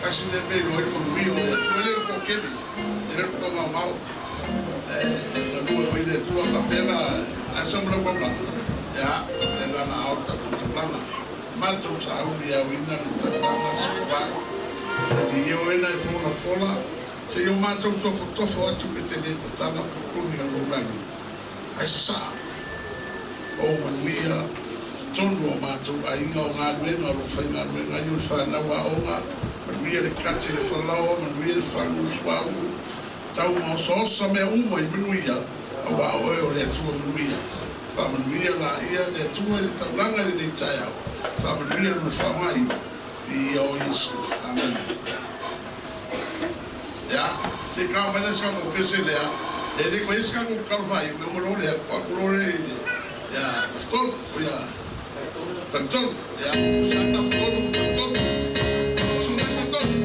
Tasi lea mea iloa ai le manuia o le Atua. E le o le toatele, e le o le toamaomao. Ae galue mai le Atua faapea la, ae sa ma lau aulaga. Ia, e lana ao le tatou taulaga. Matou sauni e aoina le taulaga sikuai. E liioina e folafola, seia o matou tofotofo atu pe te le tatala pupuni o lou lagi. Ae sasaa, o manuia totonu o matou aiga, o galuega o lo o faigaluega ai o le fanau aoga, manuia le kati le falaoa, manuia le fagu suauu, tau ma osaosa mea uma i manuia, auā o oe o le Atua manuia. Faamanuia laia le Atua i le taulaga i lenei taeao. Faamanuia Lona faamai i ia o Iesu. Amene. Ia, se i kava mai la si kakou pese lea, e le koe si kakou tatalo faaiu, e uma loa lea, tuu atu loa lea i le, ia, Tafatolu, o ia, Talitonu, ia, sa Tafatolu, Talitonu, susu mai Talitonu.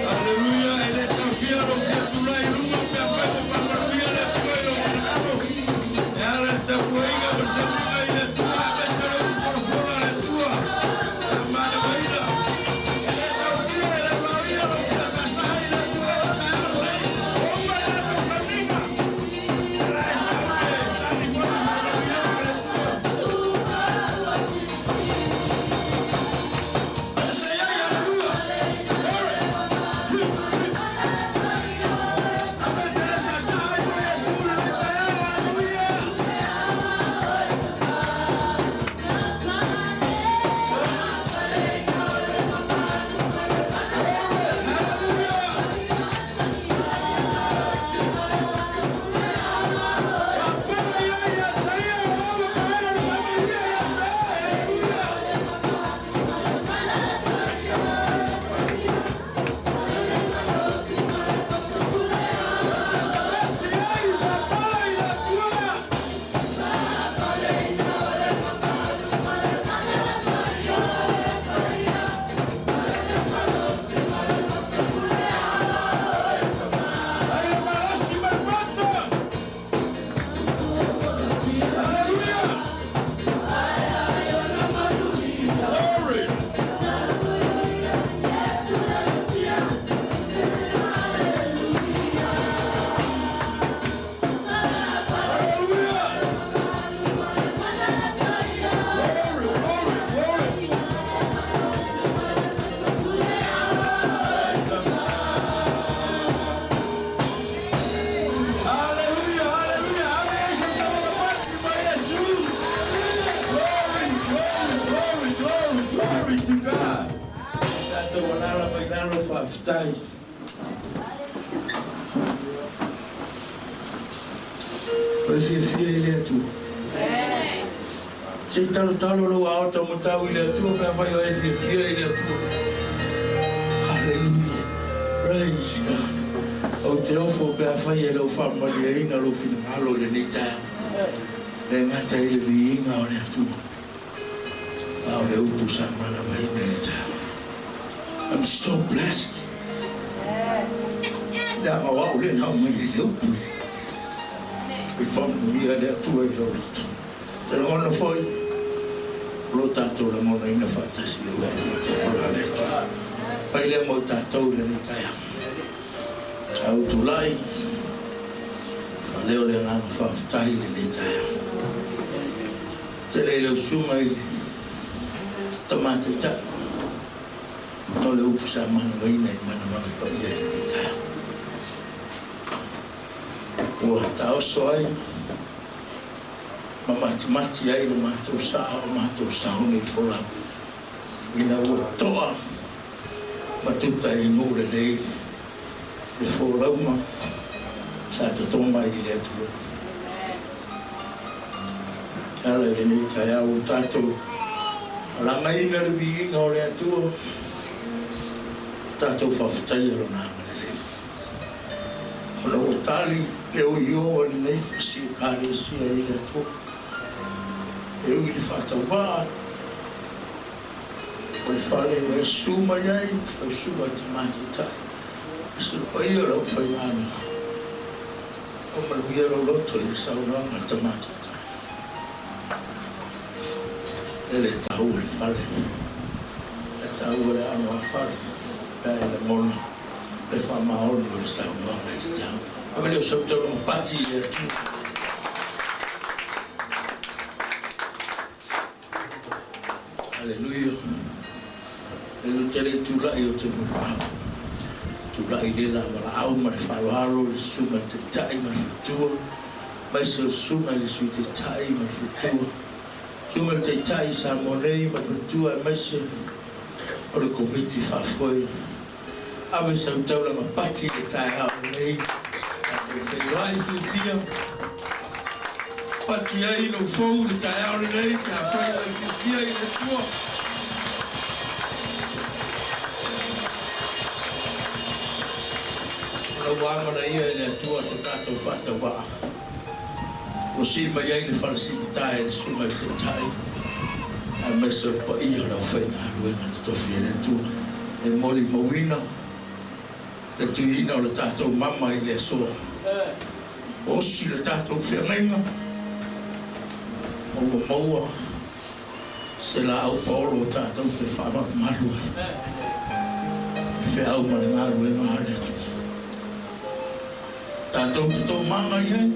Aleluia, e le taofia lou fia tulai i luga pe afai ua faamanuia le Atua i lou finagalo. E ala i le tapuaiga ma le sauniga i le Atua aemaise o le upu folafola a le Atua e manavaina. E le taofia, e le vaoia lou fia saasaa i le Atua i le taeao lenei. Ua uma le tatou sauniga. O la e sauni e tali foi le faamanuiaga a le Atua. Say hallelujah. Glory. Glory! Hallelujah! Glory, glory, glory! Hallelujah, hallelujah. Glory, glory, glory, glory, glory to God. Tatou alala mai lalo faafetai. O le fiafia i le Atua. Se i talotalo lou ao taumatau i le Atua pe afai o e fiafia i le Atua. Hallelujah. Praise God. Ou te ofo pe afai e le o faamalieina lou finagalo i lenei taeao. Le gata i le viiga o le Atua. A o le upu sa manavaina i le taeao. I'm so blessed. Leaga o au le na aumai ai le upu i faamanuia le Atua i lou loto. Te lagona foi, o lo tatou lagonaina faatasi le upu faafofola a le Atua. Fai lea mo i tatou i lenei taeao. Sa ou tulai, faaleo le agaga faafetai i lenei taeao. Tele i lau susuga i le Tama Taitai, o le upu sa manavaina i manavaga paia i lenei taeao. Ua taoso ai ma matimati ai lo matou saa o matou sauni folau. Ina ua to'a ma tuta i nuu lelei le folauga sa toto mai i le Atua. E ala i lenei taeao ua tatou alagaina le viiga o le Atua, ua tatou faafetaia Lona agalelei. Ona ua tali le oio a lenei fasi Ekalesia i le Atua, e ui i le faatauvaa, O le fale ua e susu mai ai lau susuga i le Tama Taitai, e se paia o le aufaigaluega, ua manuia lou loto i le saunoaga a le Tama Taitai. E le taua le fale, ae taua le aano a fale pe a e lagona le faamaoni o le saunoaga i le taua. Ave lea o sau taulaga pati i le Atua. Aleluia. E te le tulai o te molimau. Tulai le la valaau ma le faaaloalo le susuga i le Taitai ma le faletua, aemaise o le susuga i le Sui Taitai ma le faletua, susuga i le Taitai i Samoa nei ma le faletua aemaise o le Komiti Faafoe. Ave sau taulaga pati i le taeao lenei, tatou feiloai fiafia. Pati ai lou fou i le taeao lenei pe afai ua e fiafia i le Atua. Ona ua amanaia e le Atua so tatou faatauvaa. Ua sii mai ai le fale siivita e le Susuga i le Taitai aemaise o le paia o le aufaigaluega totofi e le Atua e molimauina le tuiina o le tatou mama i le aso. Osi le tatou feagaiga ma ua maua se laau paolo tatou te faamalumalu ai le feau ma le galuega a le Atua. Tatou te toomaga i ai,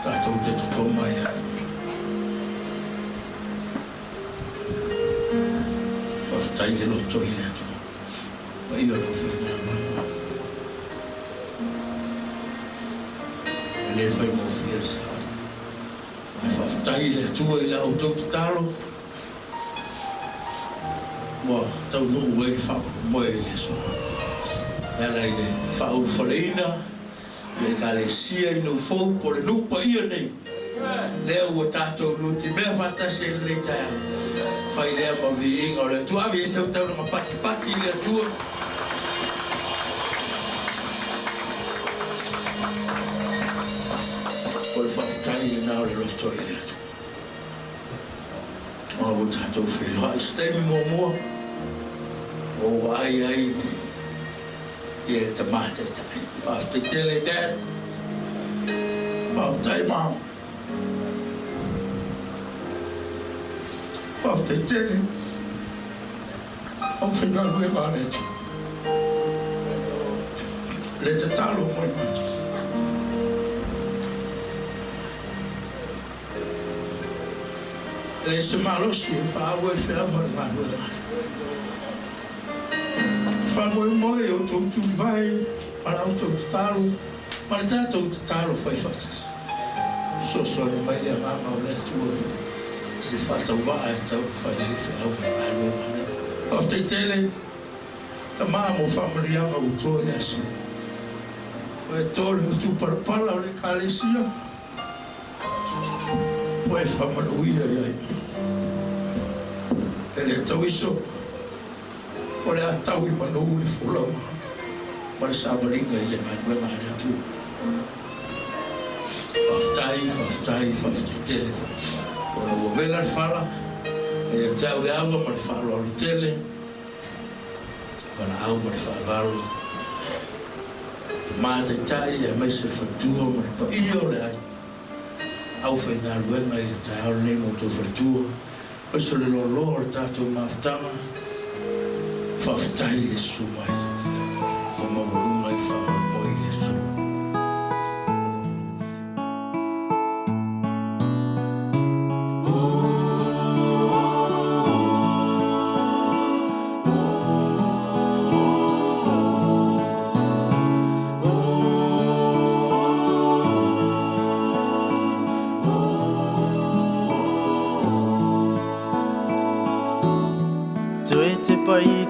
tatou te toto mai ai. Faafetai le loto i le Atua. Paia o le aufaigaluega. E le faigofie le savali. Ae faafetai i le Atua i la outou tatalo ua taunuu ai le faamoemoe i le aso. E ala i le faaulufaleina i le Ekalesia i Nuu-fou po o le nuu paia nei, lea ua tatou nutimea faatasi ai i lenei taeao. Fai lea ma viiga o le Atua. Ave i ai sau taulaga patipati i le Atua. O le faafetai lena o le loto i le Atua. Ona ua tatou feiloai i se taimi muamua, ua ou vaai ai ia le tama taitai. Faafetai tele Dad. Faafetai Mom. Faafetai tele. Aufaigaluega a le Atua. Le tatalo mai matou. E leai se malosi e faaauau ai feau ma le galuega a le Atua. Faamoemoe i outou tulivae ma la outou tatalo ma le tatou tatalo fai faatasi. Fesoasoani mai le Agaga o le Atua i se faatauvaa e taumafai ai feau ma le galuega a le Atua. Faafetai tele Tama mo faamanuiaga ua to i le aso. Ua e to le matupalapala o le Ekalesia. Ua e faamanuia i ai. E le tauiso, o le a tau i manu le folauga ma le savaliga i le galuega a le Atua. Faafetai, faafetai, faafetai tele. Ona ua vela le fala, e ia te au le ava ma le faaaloalo tele, valaau ma le faaaloalo, Tama Taitai aemaise le faletua ma le paia o le aiga aufaigaluega i le taeao lenei ma outou faletua, aemaise o le loaloa o le tatou mafutaga. Faafetai i le susu mai ua maualuga i le faamoemoe i le aso.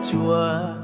Atua.